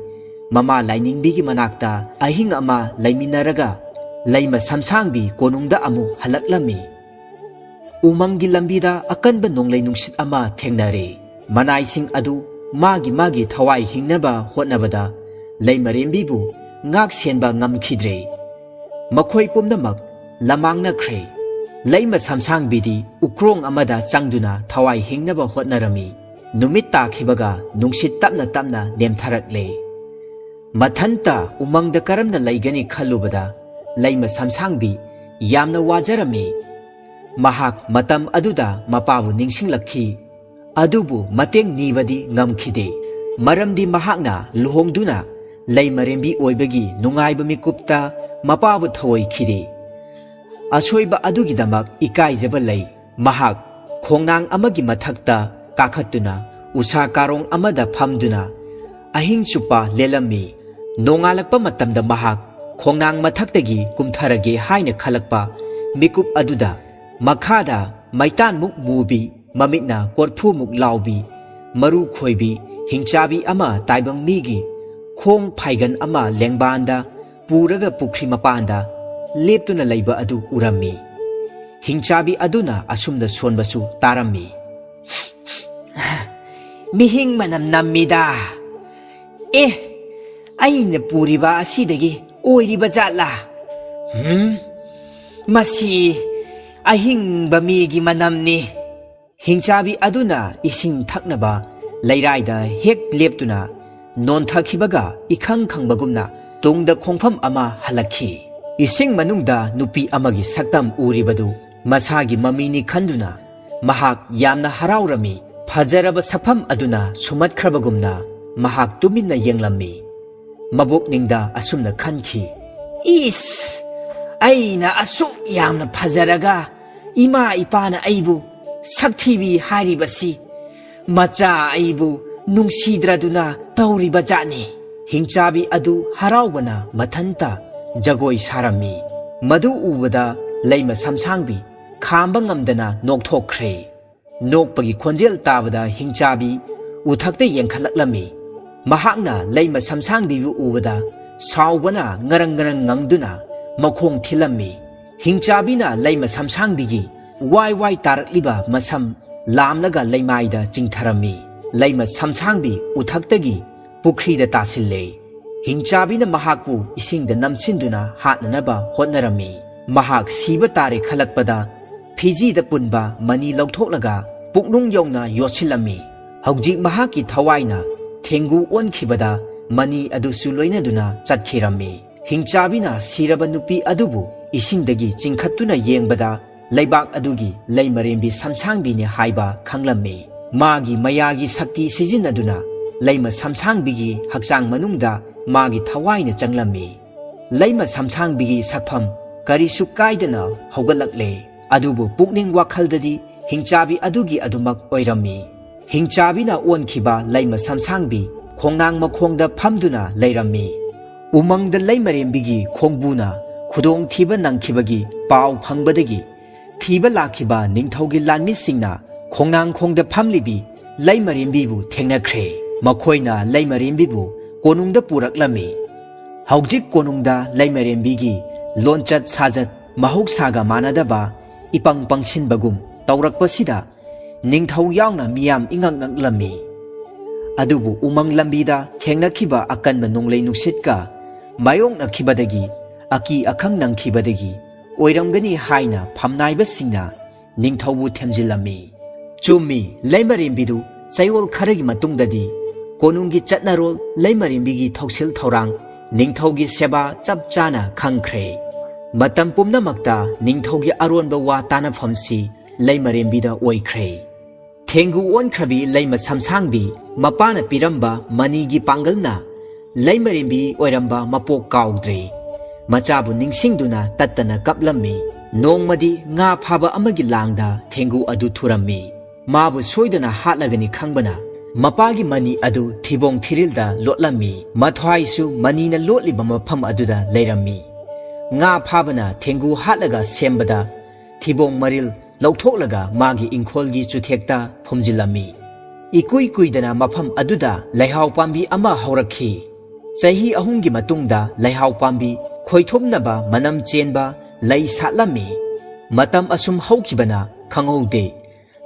ꯃꯃꯥ ꯂꯥꯏꯅꯤꯡꯕꯤꯒꯤ ꯃꯅꯥꯛꯇ ꯑꯍꯤꯡ ꯑꯃ ꯂꯩꯃꯤꯟꯅꯔꯒ ꯂꯩꯃ ꯁꯝꯁꯥꯡꯕꯤ ꯀꯣꯅꯨꯡꯗ ꯑꯃꯨꯛ ꯍꯜꯂꯛꯂꯝꯃꯤ꯫ ꯎꯃꯪꯒꯤ ꯂꯝꯕꯤꯗ ꯑꯀꯟꯕ ꯅꯣꯡꯂꯩ ꯅꯨꯡꯁꯤꯠ ꯑꯃ ꯊꯦꯡꯅꯔꯦ꯫ ꯃꯅꯥꯏꯁꯤꯡ ꯑꯗꯨ ꯃꯥꯒꯤ ꯃꯥꯒꯤ ꯊꯋꯥꯏ ꯍꯤꯡꯅꯕ ꯍꯣꯠꯅꯕꯗ ꯂꯩꯃꯔꯦꯝꯕꯤꯕꯨ ꯉꯥꯛ ꯁꯦꯟꯕ ꯉꯝꯈꯤꯗ꯭ꯔꯦ꯫ ꯃꯈꯣꯏ ꯄꯨꯝꯅꯃꯛ ꯂꯃꯥꯡꯅꯈ꯭ꯔꯦ꯫ ꯂꯩꯃ ꯁꯝꯁꯥꯡꯕꯤꯗꯤ ꯎꯀ꯭ꯔꯣꯡ ꯑꯃꯗ ꯆꯪꯗꯨꯅ ꯊꯋꯥꯏ ꯍꯤꯡꯅꯕ ꯍꯣꯠꯅꯔꯝꯃꯤ꯫ ꯅꯨꯃꯤꯠ ꯇꯥꯈꯤꯕꯒ ꯅꯨꯡꯁꯤꯠ ꯇꯞꯅ ꯇꯞꯅ ꯅꯦꯝꯊꯔꯛꯂꯦ꯫ ꯃꯊꯟꯇ ꯎꯃꯪꯗ ꯀꯔꯝꯅ ꯂꯩꯒꯅꯤ ꯈꯜꯂꯨꯕꯗ ꯂꯩꯃ ꯁꯝꯁꯥꯡꯕꯤ ꯌꯥꯝꯅ ꯋꯥꯖꯔꯝꯃꯤ꯫ ꯃꯍꯥꯛ ꯃꯇꯝ ꯑꯗꯨꯗ ꯃꯄꯥꯕꯨ ꯅꯤꯡꯁꯤꯡꯂꯛꯈꯤ꯫ ꯑꯗꯨꯕꯨ ꯃꯇꯦꯡ ꯅꯤꯕꯗꯤ ꯉꯝꯈꯤꯗꯦ꯫ ꯃꯔꯝꯗꯤ ꯃꯍꯥꯛꯅ ꯂꯨꯍꯣꯡꯗꯨꯅ ꯂꯩꯃꯔꯦꯝꯕꯤ ꯑꯣꯏꯕꯒꯤ ꯅꯨꯡꯉꯥꯏꯕ ꯃꯤꯀꯨꯞꯇ ꯃꯄꯥꯕꯨ ꯊꯧꯑꯣꯏꯈꯤꯗꯦ꯫ ꯑꯁꯣꯏꯕ ꯑꯗꯨꯒꯤꯗꯃꯛ ꯏꯀꯥꯏꯖꯕ ꯂꯩ꯫ ꯃꯍꯥꯛ ꯈꯣꯡꯅꯥꯡ ꯑꯃꯒꯤ ꯃꯊꯛꯇ ꯀꯥꯈꯠꯇꯨꯅ ꯎꯁꯥ ꯀꯥꯔꯣꯡ ꯑꯃꯗ ꯐꯝꯗꯨꯅ ꯑꯍꯤꯡ ꯆꯨꯞꯄ ꯂꯦꯜꯂꯝꯃꯤ꯫ ꯅꯣꯡꯉꯥꯜꯂꯛꯄ ꯃꯇꯝꯗ ꯃꯍꯥꯛ ꯈꯣꯡꯅꯥꯡ ꯃꯊꯛꯇꯒꯤ ꯀꯨꯝꯊꯔꯒꯦ ꯍꯥꯏꯅ ꯈꯜꯂꯛꯄ ꯃꯤꯀꯨꯞ ꯑꯗꯨꯗ ꯃꯈꯥꯗ ꯃꯩꯇꯥꯟꯃꯨꯛ ꯃꯨꯕꯤ, ꯃꯃꯤꯠꯅ ꯀꯣꯔꯐꯨꯃꯨꯛ ꯂꯥꯎꯕꯤ, ꯃꯔꯨ ꯈꯣꯏꯕꯤ ꯍꯤꯡꯆꯥꯕꯤ ꯑꯃ ꯇꯥꯏꯕꯪ ꯃꯤꯒꯤ ꯈꯣꯡ ꯐꯥꯏꯒꯟ ꯑꯃ ꯂꯦꯡꯕꯥꯟꯗ ꯄꯨꯔꯒ ꯄꯨꯈ꯭ꯔꯤ ꯃꯄꯥꯟꯗ ꯂꯦꯞꯇꯨꯅ ꯂꯩꯕ ꯑꯗꯨ ꯎꯔꯝꯃꯤ꯫ ꯍꯤꯡꯆꯥꯕꯤ ꯑꯗꯨꯅ ꯑꯁꯨꯝꯅ ꯁꯣꯟꯕꯁꯨ ꯇꯥꯔꯝꯃꯤ꯫ "ꯃꯤꯍꯤꯡ ꯃꯅꯝ ꯅꯝꯃꯤꯗ꯫ ꯑꯦ, ꯑꯩꯅ ꯄꯨꯔꯤꯕ ꯑꯁꯤꯗꯒꯤ ꯑꯣꯏꯔꯤꯕ ꯖꯥꯠꯂꯥ? ꯍꯨꯝ, ꯃꯁꯤ ꯑꯍꯤꯡꯕ ꯃꯤꯒꯤ ꯃꯅꯝꯅꯤ꯫" ꯍꯤꯡꯆꯥꯕꯤ ꯑꯗꯨꯅ ꯏꯁꯤꯡ ꯊꯛꯅꯕ ꯂꯩꯔꯥꯏꯗ ꯍꯦꯛ ꯂꯦꯞꯇꯨꯅ ꯅꯣꯟꯊꯈꯤꯕꯒ ꯏꯈꯪ ꯈꯪꯕꯒꯨꯝꯅ ꯇꯨꯡꯗ ꯈꯣꯡꯐꯝ ꯑꯃ ꯍꯜꯂꯛꯈꯤ꯫ ꯏꯁꯤꯡ ꯃꯅꯨꯡꯗ ꯅꯨꯄꯤ ꯑꯃꯒꯤ ꯁꯛꯇꯝ ꯎꯔꯤꯕꯗꯨ ꯃꯁꯥꯒꯤ ꯃꯃꯤꯅꯤ ꯈꯟꯗꯨꯅ ꯃꯍꯥꯛ ꯌꯥꯝꯅ ꯍꯔꯥꯎꯔꯝꯃꯤ꯫ ꯐꯖꯔꯕ ꯁꯛꯐꯝ ꯑꯗꯨꯅ ꯁꯨꯝꯍꯠꯈ꯭ꯔꯕꯒꯨꯝꯅ ꯃꯍꯥꯛ ꯇꯨꯃꯤꯟꯅ ꯌꯦꯡꯂꯝꯃꯤ꯫ ꯃꯕꯣꯛꯅꯤꯡꯗ ꯑꯁꯨꯝꯅ ꯈꯟꯈꯤ, "ꯏꯁ, ꯑꯩꯅ ꯑꯁꯨꯛ ꯌꯥꯝꯅ ꯐꯖꯔꯒ ꯏꯃꯥ ꯏꯄꯥꯅ ꯑꯩꯕꯨ ꯁꯛꯊꯤꯕꯤ ꯍꯥꯏꯔꯤꯕꯁꯤ ꯃꯆꯥ ꯑꯩꯕꯨ ꯅꯨꯡꯁꯤꯗ꯭ꯔꯗꯨꯅ ꯇꯧꯔꯤꯕ ꯖꯥꯠꯅꯤ꯫" ꯍꯤꯡꯆꯥꯕꯤ ꯑꯗꯨ ꯍꯔꯥꯎꯕꯅ ꯃꯊꯟꯇ ꯖꯒꯣꯏ ꯁꯥꯔꯝꯃꯤ꯫ ꯃꯗꯨ ꯎꯕꯗ ꯂꯩꯃ ꯁꯝꯁꯥꯡꯕꯤ ꯈꯥꯝꯕ ꯉꯝꯗꯅ ꯅꯣꯛꯊꯣꯛꯈ꯭ꯔꯦ꯫ ꯅꯣꯛꯄꯒꯤ ꯈꯣꯟꯖꯦꯜ ꯇꯥꯕꯗ ꯍꯤꯡꯆꯥꯕꯤ ꯎꯊꯛꯇ ꯌꯦꯡꯈꯠꯂꯛꯂꯝꯃꯤ꯫ ꯃꯍꯥꯛꯅ ꯂꯩꯃ ꯁꯝꯁꯥꯡꯕꯤꯕꯨ ꯎꯕꯗ ꯁꯥꯎꯕꯅ ꯉꯔꯪ ꯉꯔꯪ ꯉꯪꯗꯨꯅ ꯃꯈꯣꯡ ꯊꯤꯜꯂꯝꯃꯤ꯫ ꯍꯤꯡꯆꯥꯕꯤꯅ ꯂꯩꯃ ꯁꯝꯁꯥꯡꯕꯤꯒꯤ ꯋꯥꯏ ꯋꯥꯏ ꯇꯥꯔꯛꯂꯤꯕ ꯃꯁꯝ ꯂꯥꯝꯂꯒ ꯂꯩꯃꯥꯏꯗ ꯆꯤꯡꯊꯔꯝꯃꯤ꯫ ꯂꯩꯃ ꯁꯝꯁꯥꯡꯕꯤ ꯎꯊꯛꯇꯒꯤ ꯄꯨꯈ꯭ꯔꯤꯗ ꯇꯥꯁꯤꯜꯂꯦ꯫ ꯍꯤꯡꯆꯥꯕꯤꯅ ꯃꯍꯥꯛꯄꯨ ꯏꯁꯤꯡꯗ ꯅꯝꯁꯤꯟꯗꯨꯅ ꯍꯥꯠꯅꯅꯕ ꯍꯣꯠꯅꯔꯝꯃꯤ꯫ ꯃꯍꯥꯛ ꯁꯤꯕ ꯇꯥꯔꯦ ꯈꯜꯂꯛꯄꯗ ꯐꯤꯖꯤꯗ ꯄꯨꯟꯕ ꯃꯅꯤ ꯂꯧꯊꯣꯛꯂꯒ ꯄꯨꯛꯅꯨꯡ ꯌꯧꯅ ꯌꯣꯠꯁꯤꯜꯂꯝꯃꯤ꯫ ꯍꯧꯖꯤꯛ ꯃꯍꯥꯛꯀꯤ ꯊꯋꯥꯏꯅ ꯊꯦꯡꯒꯨ ꯑꯣꯟꯈꯤꯕꯗ ꯃꯅꯤ ꯑꯗꯨꯁꯨ ꯂꯣꯏꯅꯗꯨꯅ ꯆꯠꯈꯤꯔꯝꯃꯤ꯫ ꯍꯤꯡꯆꯥꯕꯤꯅ ꯁꯤꯔꯕ ꯅꯨꯄꯤ ꯑꯗꯨꯕꯨ ꯏꯁꯤꯡꯗꯒꯤ ꯆꯤꯡꯈꯠꯇꯨꯅ ꯌꯦꯡꯕꯗ ꯂꯩꯕꯥꯛ ꯑꯗꯨꯒꯤ ꯂꯩꯃꯔꯦꯝꯕꯤ ꯁꯝꯁꯥꯡꯕꯤꯅꯤ ꯍꯥꯏꯕ ꯈꯪꯂꯝꯃꯤ꯫ ꯃꯥꯒꯤ ꯃꯌꯥꯒꯤ ꯁꯛꯇꯤ ꯁꯤꯖꯤꯟꯅꯗꯨꯅ ꯂꯩꯃ ꯁꯝꯁꯥꯡꯕꯤꯒꯤ ꯍꯛꯆꯥꯡ ꯃꯅꯨꯡꯗ ꯃꯥꯒꯤ ꯊꯋꯥꯏꯅ ꯆꯪꯂꯝꯃꯤ꯫ ꯂꯩꯃ ꯁꯝꯁꯥꯡꯕꯤꯒꯤ ꯁꯛꯐꯝ ꯀꯔꯤꯁꯨ ꯀꯥꯏꯗꯅ ꯍꯧꯒꯠꯂꯛꯂꯦ꯫ ꯑꯗꯨꯕꯨ ꯄꯨꯛꯅꯤꯡ ꯋꯥꯈꯜꯗꯗꯤ ꯍꯤꯡꯆꯥꯕꯤ ꯑꯗꯨꯒꯤ ꯑꯗꯨꯃꯛ ꯑꯣꯏꯔꯝꯃꯤ꯫ ꯍꯤꯡꯆꯥꯕꯤꯅ ꯑꯣꯟꯈꯤꯕ ꯂꯩꯃ ꯁꯝꯁꯥꯡꯕꯤ ꯈꯣꯡꯅꯥꯡ ꯃꯈꯣꯡꯗ ꯐꯝꯗꯨꯅ ꯂꯩꯔꯝꯃꯤ꯫ ꯎꯃꯪꯗ ꯂꯩꯃꯔꯦꯝꯕꯤꯒꯤ ꯈꯣꯡꯕꯨꯅ ꯈꯨꯗꯣꯡꯊꯤꯕ ꯅꯪꯈꯤꯕꯒꯤ ꯄꯥꯎ ꯐꯪꯕꯗꯒꯤ ꯊꯤꯕ ꯂꯥꯛꯈꯤꯕ ꯅꯤꯡꯊꯧꯒꯤ ꯂꯥꯟꯃꯤꯁꯤꯡꯅ ꯈꯣꯡꯅꯥꯡꯈꯣꯡꯗ ꯐꯝꯂꯤꯕꯤ ꯂꯩꯃꯔꯦꯝꯕꯤꯕꯨ ꯊꯦꯡꯅꯈ꯭ꯔꯦ꯫ ꯃꯈꯣꯏꯅ ꯂꯩꯃꯔꯦꯝꯕꯤꯕꯨ ꯀꯣꯅꯨꯡꯗ ꯄꯨꯔꯛꯂꯝꯃꯤ꯫ ꯍꯧꯖꯤꯛ ꯀꯣꯅꯨꯡꯗ ꯂꯩꯃꯔꯦꯝꯕꯤꯒꯤ ꯂꯣꯟꯆꯠ ꯁꯥꯖꯠ ꯃꯍꯧꯁꯥꯒ ꯃꯥꯟꯅꯗꯕ ꯏꯄꯪ ꯄꯪꯁꯤꯟꯕꯒꯨꯝ ꯇꯧꯔꯛꯄꯁꯤꯗ ꯅꯤꯡꯊꯧ ꯌꯥꯎꯅ ꯃꯤꯌꯥꯝ ꯏꯉꯛ ꯉꯛꯂꯝꯃꯤ꯫ ꯑꯗꯨꯕꯨ ꯎꯃꯪ ꯂꯝꯕꯤꯗ ꯊꯦꯡꯅꯈꯤꯕ ꯑꯀꯟꯕ ꯅꯣꯡꯂꯩ ꯅꯨꯡꯁꯤꯠꯀ ꯃꯥꯌꯣꯛꯅꯈꯤꯕꯗꯒꯤ ꯑꯀꯤ ꯑꯈꯪ ꯅꯪꯈꯤꯕꯗꯒꯤ ꯑꯣꯏꯔꯝꯒꯅꯤ ꯍꯥꯏꯅ ꯐꯝꯅꯥꯏꯕꯁꯤꯡꯅ ꯅꯤꯡꯊꯧꯕꯨ ꯊꯦꯝꯖꯤꯜꯂꯝꯃꯤ꯫ ꯆꯨꯝꯃꯤ, ꯂꯩꯃꯔꯦꯝꯕꯤꯗꯨ ꯆꯌꯣꯜ ꯈꯔꯒꯤ ꯃꯇꯨꯡꯗꯗꯤ ꯀꯣꯅꯨꯡꯒꯤ ꯆꯠꯅꯔꯣꯜ, ꯂꯩꯃꯔꯦꯝꯕꯤꯒꯤ ꯊꯧꯁꯤꯜ ꯊꯧꯔꯥꯡ, ꯅꯤꯡꯊꯧꯒꯤ ꯁꯦꯕꯥ ꯆꯞ ꯆꯥꯅ ꯈꯪꯈ꯭ꯔꯦ꯫ ꯃꯇꯝ ꯄꯨꯝꯅꯃꯛꯇ ꯅꯤꯡꯊꯧꯒꯤ ꯑꯔꯣꯟꯕ ꯋꯥ ꯇꯥꯅꯐꯝꯁꯤ ꯂꯩꯃꯔꯦꯝꯕꯤꯗ ꯑꯣꯏꯈ꯭ꯔꯦ꯫ ꯊꯦꯡꯒꯨ ꯑꯣꯟꯈ꯭ꯔꯕꯤ ꯂꯩꯃ ꯁꯝꯁꯥꯡꯕꯤ ꯃꯄꯥꯅ ꯄꯤꯔꯝꯕ ꯃꯅꯤꯒꯤ ꯄꯥꯡꯒꯜꯅ ꯂꯩꯃꯔꯦꯝꯕꯤ ꯑꯣꯏꯔꯝꯕ ꯃꯄꯣꯛ ꯀꯥꯎꯗ꯭ꯔꯦ꯫ ꯃꯆꯥꯕꯨ ꯅꯤꯡꯁꯤꯡꯗꯨꯅ ꯇꯠꯇꯅ ꯀꯞꯂꯝꯃꯤ꯫ ꯅꯣꯡꯃꯗꯤ ꯉꯥ ꯐꯥꯕ ꯑꯃꯒꯤ ꯂꯥꯡꯗ ꯊꯦꯡꯒꯨ ꯑꯗꯨ ꯊꯨꯔꯝꯃꯤ꯫ ꯃꯥꯕꯨ ꯁꯣꯏꯗꯅ ꯍꯥꯠꯂꯒꯅꯤ ꯈꯪꯕꯅ ꯃꯄꯥꯒꯤ ꯃꯅꯤ ꯑꯗꯨ ꯊꯤꯕꯣꯡ ꯊꯤꯔꯤꯜꯗ ꯂꯣꯠꯂꯝꯃꯤ꯫ ꯃꯊ꯭ꯋꯥꯏꯁꯨ ꯃꯅꯤꯅ ꯂꯣꯠꯂꯤꯕ ꯃꯐꯝ ꯑꯗꯨꯗ ꯂꯩꯔꯝꯃꯤ꯫ ꯉꯥ ꯐꯥꯕꯅ ꯊꯦꯡꯒꯨ ꯍꯥꯠꯂꯒ ꯁꯦꯝꯕꯗ ꯊꯤꯕꯣꯡ ꯃꯔꯤꯜ ꯂꯧꯊꯣꯛꯂꯒ ꯃꯥꯒꯤ ꯏꯪꯈꯣꯜꯒꯤ ꯆꯨꯊꯦꯛꯇ ꯐꯨꯝꯖꯤꯜꯂꯝꯃꯤ꯫ ꯏꯀꯨꯏ ꯀꯨꯏꯗꯅ ꯃꯐꯝ ꯑꯗꯨꯗ ꯂꯩꯍꯥꯎ ꯄꯥꯝꯕꯤ ꯑꯃ ꯍꯧꯔꯛꯈꯤ꯫ ꯆꯍꯤ ꯑꯍꯨꯝꯒꯤ ꯃꯇꯨꯡꯗ ꯂꯩꯍꯥꯎ ꯄꯥꯝꯕꯤ ꯈꯣꯏꯊꯨꯝꯅꯕ ꯃꯅꯝ ꯆꯦꯟꯕ ꯂꯩ ꯁꯥꯠꯂꯝꯃꯤ꯫ ꯃꯇꯝ ꯑꯁꯨꯝ ꯍꯧꯈꯤꯕꯅ ꯈꯪꯍꯧꯗꯦ꯫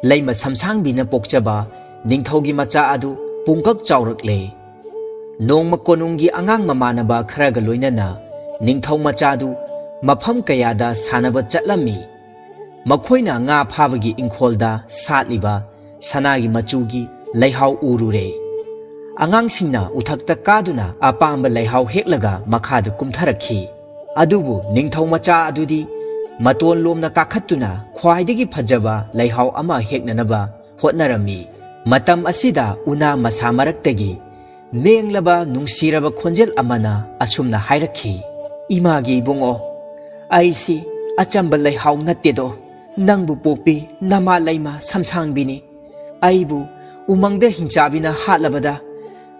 ꯂꯩꯃ ꯁꯝꯁꯥꯡꯕꯤꯅ ꯄꯣꯛꯆꯕ ꯅꯤꯡꯊꯧꯒꯤ ꯃꯆꯥ ꯑꯗꯨ ꯄꯨꯡꯀꯛ ꯆꯥꯎꯔꯛꯂꯦ꯫ ꯅꯣꯡꯃ ꯀꯣꯅꯨꯡꯒꯤ ꯑꯉꯥꯡ ꯃꯃꯥꯟꯅꯕ ꯈꯔꯒ ꯂꯣꯏꯅꯅ ꯅꯤꯡꯊꯧ ꯃꯆꯥꯗꯨ ꯃꯐꯝ ꯀꯌꯥꯗ ꯁꯥꯟꯅꯕ ꯆꯠꯂꯝꯃꯤ꯫ ꯃꯈꯣꯏꯅ ꯉꯥ ꯐꯥꯕꯒꯤ ꯏꯪꯈꯣꯜꯗ ꯁꯥꯠꯂꯤꯕ ꯁꯅꯥꯒꯤ ꯃꯆꯨꯒꯤ ꯂꯩꯍꯥꯎ ꯎꯔꯨꯔꯦ꯫ ꯑꯉꯥꯡꯁꯤꯡꯅ ꯎꯊꯛꯇ ꯀꯥꯗꯨꯅ ꯑꯄꯥꯝꯕ ꯂꯩꯍꯥꯎ ꯍꯦꯛꯂꯒ ꯃꯈꯥꯗ ꯀꯨꯝꯊꯔꯛꯈꯤ꯫ ꯑꯗꯨꯕꯨ ꯅꯤꯡꯊꯧ ꯃꯆꯥ ꯑꯗꯨꯗꯤ ꯃꯇꯣꯟ ꯂꯣꯝꯅ ꯀꯥꯈꯠꯇꯨꯅ ꯈ꯭ꯋꯥꯏꯗꯒꯤ ꯐꯖꯕ ꯂꯩꯍꯥꯎ ꯑꯃ ꯍꯦꯛꯅꯅꯕ ꯍꯣꯠꯅꯔꯝꯃꯤ꯫ ꯃꯇꯝ ꯑꯁꯤꯗ ꯎꯅꯥ ꯃꯁꯥ ꯃꯔꯛꯇꯒꯤ ꯃꯦꯡꯂꯕ ꯅꯨꯡꯁꯤꯔꯕ ꯈꯣꯟꯖꯦꯜ ꯑꯃꯅ ꯑꯁꯨꯝꯅ ꯍꯥꯏꯔꯛꯈꯤ, "ꯏꯃꯥꯒꯤ ꯏꯕꯨꯡꯉꯣ, ꯑꯩꯁꯤ ꯑꯆꯝꯕ ꯂꯩꯍꯥꯎ ꯅꯠꯇꯦꯗꯣ꯫ ꯅꯪꯕꯨ ꯄꯣꯛꯄꯤ ꯅꯃꯥ ꯂꯩꯃ ꯁꯝꯁꯥꯡꯕꯤꯅꯤ꯫ ꯑꯩꯕꯨ ꯎꯃꯪꯗ ꯍꯤꯡꯆꯥꯕꯤꯅ ꯍꯥꯠꯂꯕꯗ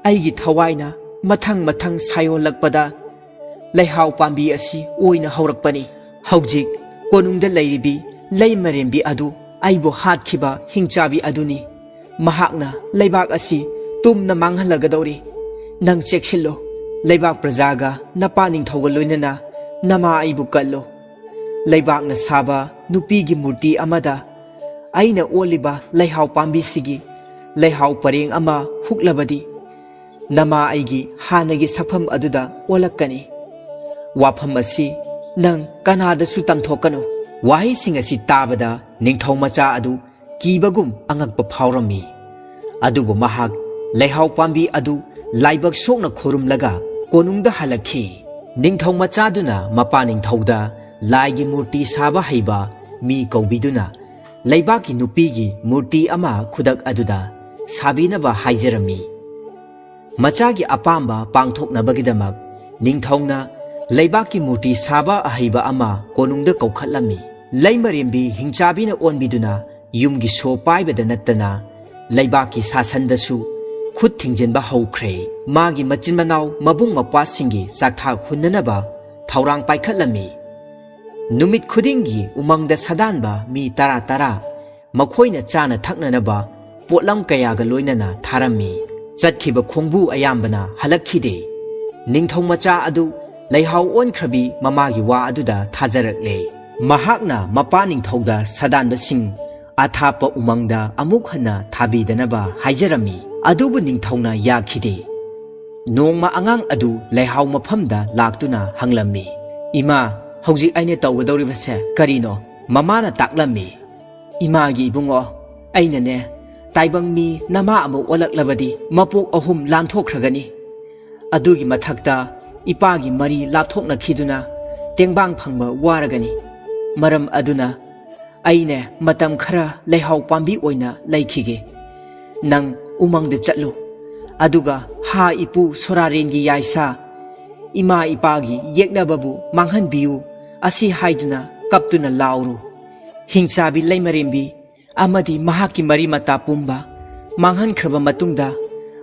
ꯑꯩꯒꯤ ꯊꯋꯥꯏꯅ ꯃꯊꯪ ꯃꯊꯪ ꯁꯥꯏꯌꯣꯜꯂꯛꯄꯗ ꯂꯩꯍꯥꯎ ꯄꯥꯝꯕꯤ ꯑꯁꯤ ꯑꯣꯏꯅ ꯍꯧꯔꯛꯄꯅꯤ꯫ ꯍꯧꯖꯤꯛ ꯀꯣꯅꯨꯡꯗ ꯂꯩꯔꯤꯕꯤ ꯂꯩꯃꯔꯦꯝꯕꯤ ꯑꯗꯨ ꯑꯩꯕꯨ ꯍꯥꯠꯈꯤꯕ ꯍꯤꯡꯆꯥꯕꯤ ꯑꯗꯨꯅꯤ꯫ ꯃꯍꯥꯛꯅ ꯂꯩꯕꯥꯛ ꯑꯁꯤ ꯇꯨꯝꯅ ꯃꯥꯡꯍꯜꯂꯒꯗꯧꯔꯤ꯫ ꯅꯪ ꯆꯦꯛꯁꯤꯜꯂꯨ꯫ ꯂꯩꯕꯥꯛ ꯄ꯭ꯔꯖꯥꯒ ꯅꯄꯥ ꯅꯤꯡꯊꯧꯒ ꯂꯣꯏꯅꯅ ꯅꯃꯥ ꯑꯩꯕꯨ ꯀꯜꯂꯨ꯫ ꯂꯩꯕꯥꯛꯅ ꯁꯥꯕ ꯅꯨꯄꯤꯒꯤ ꯃꯨꯔꯇꯤ ꯑꯃꯗ ꯑꯩꯅ ꯑꯣꯜꯂꯤꯕ ꯂꯩꯍꯥꯎ ꯄꯥꯝꯕꯤꯁꯤꯒꯤ ꯂꯩꯍꯥꯎ ꯄꯔꯦꯡ ꯑꯃ ꯍꯨꯛꯂꯕꯗꯤ, ꯅꯃꯥ ꯑꯩꯒꯤ ꯍꯥꯟꯅꯒꯤ ꯁꯛꯐꯝ ꯑꯗꯨꯗ ꯑꯣꯜꯂꯛꯀꯅꯤ꯫ ꯋꯥꯐꯝ ꯑꯁꯤ ꯅꯪ ꯀꯅꯥꯗꯁꯨ ꯇꯝꯊꯣꯛꯀꯅꯨ꯫" ꯋꯥꯍꯩꯁꯤꯡ ꯑꯁꯤ ꯇꯥꯕꯗ ꯅꯤꯡꯊꯧ ꯃꯆꯥ ꯑꯗꯨ ꯀꯤꯕꯒꯨꯝ ꯑꯉꯛꯄ ꯐꯥꯎꯔꯝꯃꯤ꯫ ꯑꯗꯨꯕꯨ ꯃꯍꯥꯛ ꯂꯩꯍꯥꯎ ꯄꯥꯝꯕꯤ ꯑꯗꯨ ꯂꯥꯏꯕꯛ ꯁꯣꯛꯅ ꯈꯨꯔꯨꯝꯂꯒ ꯀꯣꯅꯨꯡꯗ ꯍꯜꯂꯛꯈꯤ꯫ ꯅꯤꯡꯊꯧ ꯃꯆꯥꯗꯨꯅ ꯃꯄꯥ ꯅꯤꯡꯊꯧꯗ ꯂꯥꯏꯒꯤ ꯃꯨꯔꯇꯤ ꯁꯥꯕ ꯍꯩꯕ ꯃꯤ ꯀꯧꯕꯤꯗꯨꯅ ꯂꯩꯕꯥꯛꯀꯤ ꯅꯨꯄꯤꯒꯤ ꯃꯨꯔꯇꯤ ꯑꯃ ꯈꯨꯗꯛ ꯑꯗꯨꯗ ꯁꯥꯕꯤꯅꯕ ꯍꯥꯏꯖꯔꯝꯃꯤ꯫ ꯃꯆꯥꯒꯤ ꯑꯄꯥꯝꯕ ꯄꯥꯡꯊꯣꯛꯅꯕꯒꯤꯗꯃꯛ ꯅꯤꯡꯊꯧꯅ ꯂꯩꯕꯥꯛꯀꯤ ꯃꯨꯔꯇꯤ ꯁꯥꯕ ꯑꯍꯩꯕ ꯑꯃ ꯀꯣꯅꯨꯡꯗ ꯀꯧꯈꯠꯂꯝꯃꯤ꯫ ꯂꯩꯃꯔꯦꯝꯕꯤ ꯍꯤꯡꯆꯥꯕꯤꯅ ꯑꯣꯟꯕꯤꯗꯨꯅ ꯌꯨꯝꯒꯤ ꯁꯣ ꯄꯥꯏꯕꯗ ꯅꯠꯇꯅ ꯂꯩꯕꯥꯛꯀꯤ ꯁꯥꯁꯟꯗꯁꯨ ꯈꯨꯠ ꯊꯤꯡꯖꯤꯟꯕ ꯍꯧꯈ꯭ꯔꯦ꯫ ꯃꯥꯒꯤ ꯃꯆꯤꯟ ꯃꯅꯥꯎ ꯃꯕꯨꯡ ꯃꯧꯄ꯭ꯋꯥꯁꯤꯡꯒꯤ ꯆꯥꯛꯊꯥꯛ ꯍꯨꯟꯅꯅꯕ ꯊꯧꯔꯥꯡ ꯄꯥꯏꯈꯠꯂꯝꯃꯤ꯫ ꯅꯨꯃꯤꯠ ꯈꯨꯗꯤꯡꯒꯤ ꯎꯃꯪꯗ ꯁꯥꯗꯥꯟꯕ ꯃꯤ ꯇꯔꯥ ꯇꯔꯥ ꯃꯈꯣꯏꯅ ꯆꯥꯅ ꯊꯛꯅꯅꯕ ꯄꯣꯠꯂꯝ ꯀꯌꯥꯒ ꯂꯣꯏꯅꯅ ꯊꯥꯔꯝꯃꯤ꯫ ꯆꯠꯈꯤꯕ ꯈꯣꯡꯕꯨ ꯑꯌꯥꯝꯕꯅ ꯍꯜꯂꯛꯈꯤꯗꯦ꯫ ꯅꯤꯡꯊꯧ ꯃꯆꯥ ꯑꯗꯨ ꯂꯩꯍꯥꯎ ꯑꯣꯟꯈ꯭ꯔꯕꯤ ꯃꯃꯥꯒꯤ ꯋꯥ ꯑꯗꯨꯗ ꯊꯥꯖꯔꯛꯂꯦ꯫ ꯃꯍꯥꯛꯅ ꯃꯄꯥ ꯅꯤꯡꯊꯧꯗ ꯁꯥꯗꯥꯟꯕꯁꯤꯡ ꯑꯊꯥꯞꯄ ꯎꯃꯪꯗ ꯑꯃꯨꯛ ꯍꯟꯅ ꯊꯥꯕꯤꯗꯅꯕ ꯍꯥꯏꯖꯔꯝꯃꯤ꯫ ꯑꯗꯨꯕꯨ ꯅꯤꯡꯊꯧꯅ ꯌꯥꯈꯤꯗꯦ꯫ ꯅꯣꯡꯃ ꯑꯉꯥꯡ ꯑꯗꯨ ꯂꯩꯍꯥꯎ ꯃꯐꯝꯗ ꯂꯥꯛꯇꯨꯅ ꯍꯪꯂꯝꯃꯤ, "ꯏꯃꯥ, "ꯍꯧꯖꯤꯛ ꯑꯩꯅ ꯇꯧꯒꯗꯧꯔꯤꯕꯁꯦ ꯀꯔꯤꯅꯣ?" ꯃꯃꯥꯅ ꯇꯥꯛꯂꯝꯃꯤ꯫ "ꯏꯃꯥꯒꯤ ꯏꯕꯨꯡꯉꯣ, ꯑꯩꯅꯅꯦ, ꯇꯥꯏꯕꯪ ꯃꯤ ꯅꯃꯥ ꯑꯃ ꯑꯣꯜꯂꯛꯂꯕꯗꯤ ꯃꯄꯣꯛ ꯑꯍꯨꯝ ꯂꯥꯟꯊꯣꯛꯈ꯭ꯔꯒꯅꯤ꯫ ꯑꯗꯨꯒꯤ ꯃꯊꯛꯇ ꯏꯄꯥꯒꯤ ꯃꯔꯤ ꯂꯥꯞꯊꯣꯛꯅꯈꯤꯗꯨꯅ ꯇꯦꯡꯕꯥꯡ ꯐꯪꯕ ꯋꯥꯔꯒꯅꯤ꯫ ꯃꯔꯝ ꯑꯗꯨꯅ ꯑꯩꯅꯦ ꯃꯇꯝ ꯈꯔ ꯂꯩꯍꯥꯎ ꯄꯥꯝꯕꯤ ꯑꯣꯏꯅ ꯂꯩꯈꯤꯒꯦ꯫ ꯅꯪ ꯎꯃꯪꯗ ꯆꯠꯂꯨ, ꯑꯗꯨꯒ ꯍꯥ ꯏꯄꯨ ꯁꯣꯔꯥꯔꯦꯟꯒꯤ ꯌꯥꯏꯁꯥ, ꯏꯃꯥ ꯏꯄꯥꯒꯤ ꯌꯦꯛꯅꯕꯕꯨ ꯃꯥꯡꯍꯟꯕꯤꯌꯨ" ꯑꯁꯤ ꯍꯥꯏꯗꯨꯅ ꯀꯞꯇꯨꯅ ꯂꯥꯎꯔꯨ꯫ ꯍꯤꯡꯆꯥꯕꯤ ꯂꯩꯃꯔꯦꯝꯕꯤ ꯑꯃꯗꯤ ꯃꯍꯥꯛꯀꯤ ꯃꯔꯤ ꯃꯇꯥ ꯄꯨꯝꯕ ꯃꯥꯡꯍꯟꯈ꯭ꯔꯕ ꯃꯇꯨꯡꯗ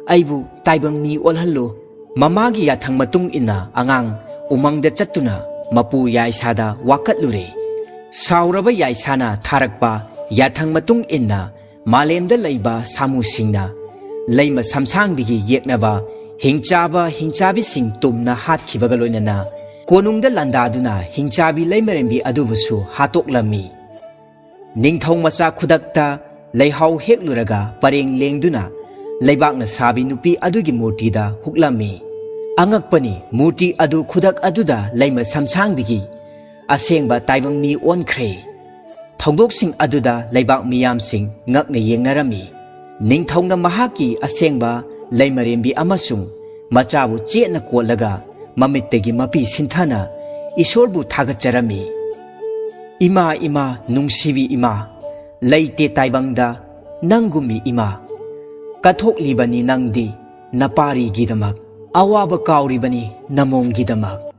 ꯑꯩꯕꯨ ꯇꯥꯏꯕꯪ ꯃꯤ ꯑꯣꯜꯍꯜꯂꯨ꯫ ꯃꯃꯥꯒꯤ ꯌꯥꯊꯪ ꯃꯇꯨꯡ ꯏꯟꯅ ꯑꯉꯥꯡ ꯎꯃꯪꯗ ꯆꯠꯇꯨꯅ ꯃꯄꯨ ꯌꯥꯏꯁꯥꯗ ꯋꯥꯀꯠꯂꯨꯔꯦ꯫ ꯁꯥꯎꯔꯕ ꯌꯥꯏꯁꯥꯅ ꯊꯥꯔꯛꯄ ꯌꯥꯊꯪ ꯃꯇꯨꯡ ꯏꯟꯅ ꯃꯥꯂꯦꯝꯗ ꯂꯩꯕ ꯁꯥꯃꯨꯁꯤꯡꯅ ꯂꯩꯃ ꯁꯝꯁꯥꯡꯕꯤꯒꯤ ꯌꯦꯛꯅꯕ ꯍꯤꯡꯆꯥꯕ ꯍꯤꯡꯆꯥꯕꯤꯁꯤꯡ ꯇꯨꯝꯅ ꯍꯥꯠꯈꯤꯕꯒ ꯂꯣꯏꯅꯅ ꯀꯣꯅꯨꯡꯗ ꯂꯥꯟꯗꯥꯗꯨꯅ ꯍꯤꯡꯆꯥꯕꯤ ꯂꯩꯃꯔꯦꯝꯕꯤ ꯑꯗꯨꯕꯨꯁꯨ ꯍꯥꯠꯇꯣꯛꯂꯝꯃꯤ꯫ ꯅꯤꯡꯊꯧ ꯃꯆꯥ ꯈꯨꯗꯛꯇ ꯂꯩꯍꯥꯎ ꯍꯦꯛꯂꯨꯔꯒ ꯄꯔꯦꯡ ꯂꯦꯡꯗꯨꯅ ꯂꯩꯕꯥꯛꯅ ꯁꯥꯕꯤ ꯅꯨꯄꯤ ꯑꯗꯨꯒꯤ ꯃꯨꯔꯇꯤꯗ ꯍꯨꯛꯂꯝꯃꯤ꯫ ꯑꯉꯛꯄꯅꯤ, ꯃꯨꯔꯇꯤ ꯑꯗꯨ ꯈꯨꯗꯛ ꯑꯗꯨꯗ ꯂꯩꯃ ꯁꯝꯁꯥꯡꯕꯤꯒꯤ ꯑꯁꯦꯡꯕ ꯇꯥꯏꯕꯪ ꯃꯤ ꯑꯣꯟꯈ꯭ꯔꯦ꯫ ꯊꯧꯗꯣꯛꯁꯤꯡ ꯑꯗꯨꯗ ꯂꯩꯕꯥꯛ ꯃꯤꯌꯥꯝꯁꯤꯡ ꯉꯛꯅ ꯌꯦꯡꯅꯔꯝꯃꯤ꯫ ꯅꯤꯡꯊꯧꯅ ꯃꯍꯥꯛꯀꯤ ꯑꯁꯦꯡꯕ ꯂꯩꯃꯔꯦꯝꯕꯤ ꯑꯃꯁꯨꯡ ꯃꯆꯥꯕꯨ ꯆꯦꯠꯅ ꯀꯣꯠꯂꯒ ꯃꯃꯤꯠꯇꯒꯤ ꯃꯄꯤ ꯁꯤꯟꯊꯅ ꯏꯁꯣꯔꯕꯨ ꯊꯥꯒꯠꯆꯔꯝꯃꯤ꯫ "ꯏꯃꯥ, ꯏꯃꯥ, ꯅꯨꯡꯁꯤꯕꯤ ꯏꯃꯥ, ꯂꯩꯇꯦ ꯇꯥꯏꯕꯪꯗ ꯅꯪꯒꯨꯝꯕꯤ ꯏꯃꯥ꯫ ꯀꯠꯊꯣꯛꯂꯤꯕꯅꯤ ꯅꯪꯗꯤ ꯅꯄꯥꯔꯤꯒꯤꯗꯃꯛ, ꯑꯋꯥꯕ ꯀꯥꯎꯔꯤꯕꯅꯤ ꯅꯃꯣꯝꯒꯤꯗꯃꯛ꯫